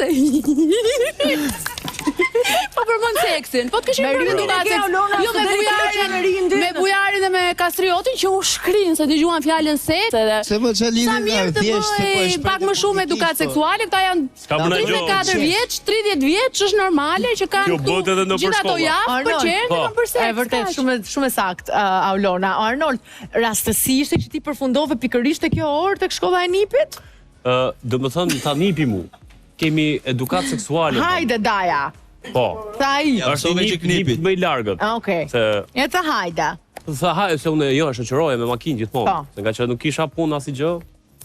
I: Po përmend seksin. Po të kishin
A: Me
I: bërë
A: Rindin e
I: edukatë
A: ke,
I: seks.
A: Aulona,
I: Jo me
A: se deri
I: bujarin,
A: me Rindin.
I: me bujarin dhe me Kastriotin që u shkrin se dëgjuan fjalën seks edhe.
J: Se më çfarë lidhje
I: Sa mirë
J: ka
I: të
J: thjesht se po e
I: bëhej
J: shpreh
I: pak më shumë edukatë
J: po.
I: seksuale, këta janë
K: S'ka bërë gjë.
I: 34 vjeç, 30 vjeç, është normale që kanë
K: Kjo bëhet edhe nëpër
I: gjithë ato
K: shkolla.
I: javë
A: Arnold,
I: pëlqejnë dhe
K: Po.
I: kanë për seks.
A: E vërtet,
I: kaq.
A: shumë shumë e saktë, uh, Aulona. O Arnold, rastësi ishte që ti përfundove pikërisht te kjo orë tek shkolla e nipit?
K: Ë, do të thënë ta nipi mu. Kemi edukatë seksuale.
A: Hajde daja.
K: Po.
A: Tha ai.
K: Është një nip, nip më i largët.
A: Ah, Okej.
K: Se
A: E tha hajde.
K: Tha hajde se unë jo e shoqëroja me makinë gjithmonë.
A: Po.
K: Se nga që nuk kisha punë asnjë gjë.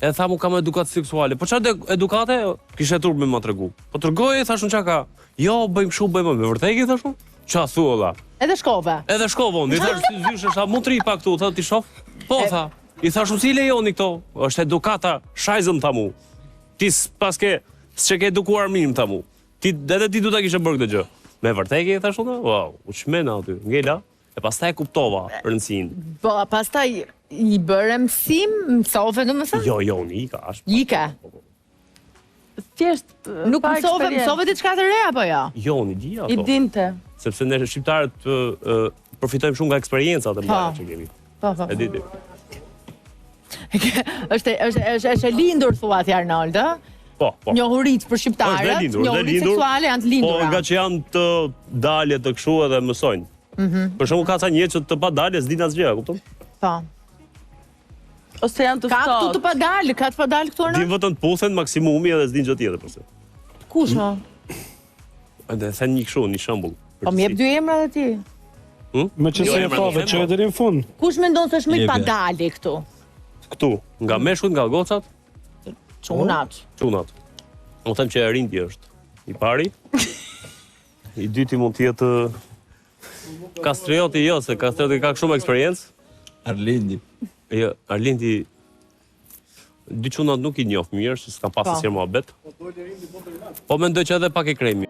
K: E tha mu kam edukatë seksuale. Po çfarë de- edukate? Kishte turp me ma tregu. Po tregoj, thash unë çka ka. Jo, bëjmë kështu, bëjmë. Me vërtet e ke thash unë? Qa thua valla?
A: Edhe shkove.
K: Edhe shkova unë, i thash si zyshë, tha mund të ri pak këtu, tha ti shoh. Po tha. I thash unë si i lejoni këto? Është edukata, shajzëm tha mu. Ti s'paske s'e ke edukuar mirë tha mu. Ti edhe ti du ta kishe bërë këtë gjë. Me vërtet e ke thash unë? Wow, u çmena aty. Ngela. E pastaj e kuptova rëndësinë.
A: Po, pastaj i bëre mësim, mësove domethënë?
K: Jo, jo, unë ika, ashtu.
A: Ike.
L: Thjesht
A: Nuk
L: pa
A: mësove,
L: eksperiencë.
A: mësove diçka të re apo jo?
K: Jo, unë i di ato.
L: I dinte.
K: Sepse ne shqiptarët ë, ë, përfitojmë shumë nga eksperiencat e mëdha
A: Po.
K: që kemi.
A: Po, po.
K: E di ti.
A: Është është është është e lindur thua ti Arnold, ë?
K: Po, po.
A: Njohuritë për
K: Është dhe
A: shqiptarët,
K: lindur, është dhe
A: njohuritë
K: lindur.
A: seksuale janë të lindura.
K: Po, nga që janë të dalje të kështu edhe mësojnë.
A: Mhm.
K: Për shembull ka ca njerëz që të pa dalje s'dinë asgjë, e kupton?
A: Po.
L: Ose janë të
A: Ka këtu
L: ftohtë.
A: të padalë, ka të padalë këtu Arnold?
K: Din vetëm të puthen maksimumi edhe s'din gjë tjetër pse.
A: Kush mo?
K: Edhe them një kështu, një shembull.
A: Po më jep dy emra dhe ti.
K: Hm?
F: Me që
K: Jo,
F: se e
K: emra
F: thove,
K: nuk
F: që
K: them,
F: e deri në fund.
A: Kush mendon se është më i
K: Jepe.
A: padali këtu?
K: Këtu, nga meshkujt, nga gocat,
A: Çunat.
K: çunat. Unë them që Erindi është i pari. I dyti mund të jetë Kastrioti jo, se Kastrioti ka shumë eksperiencë.
J: Arlindi.
K: Jo, Arlindi dy çunat nuk i njoh mirë, se s'kam pasur
A: Po.
K: asnjëherë muhabet. Po mendoj që edhe pak e kremi.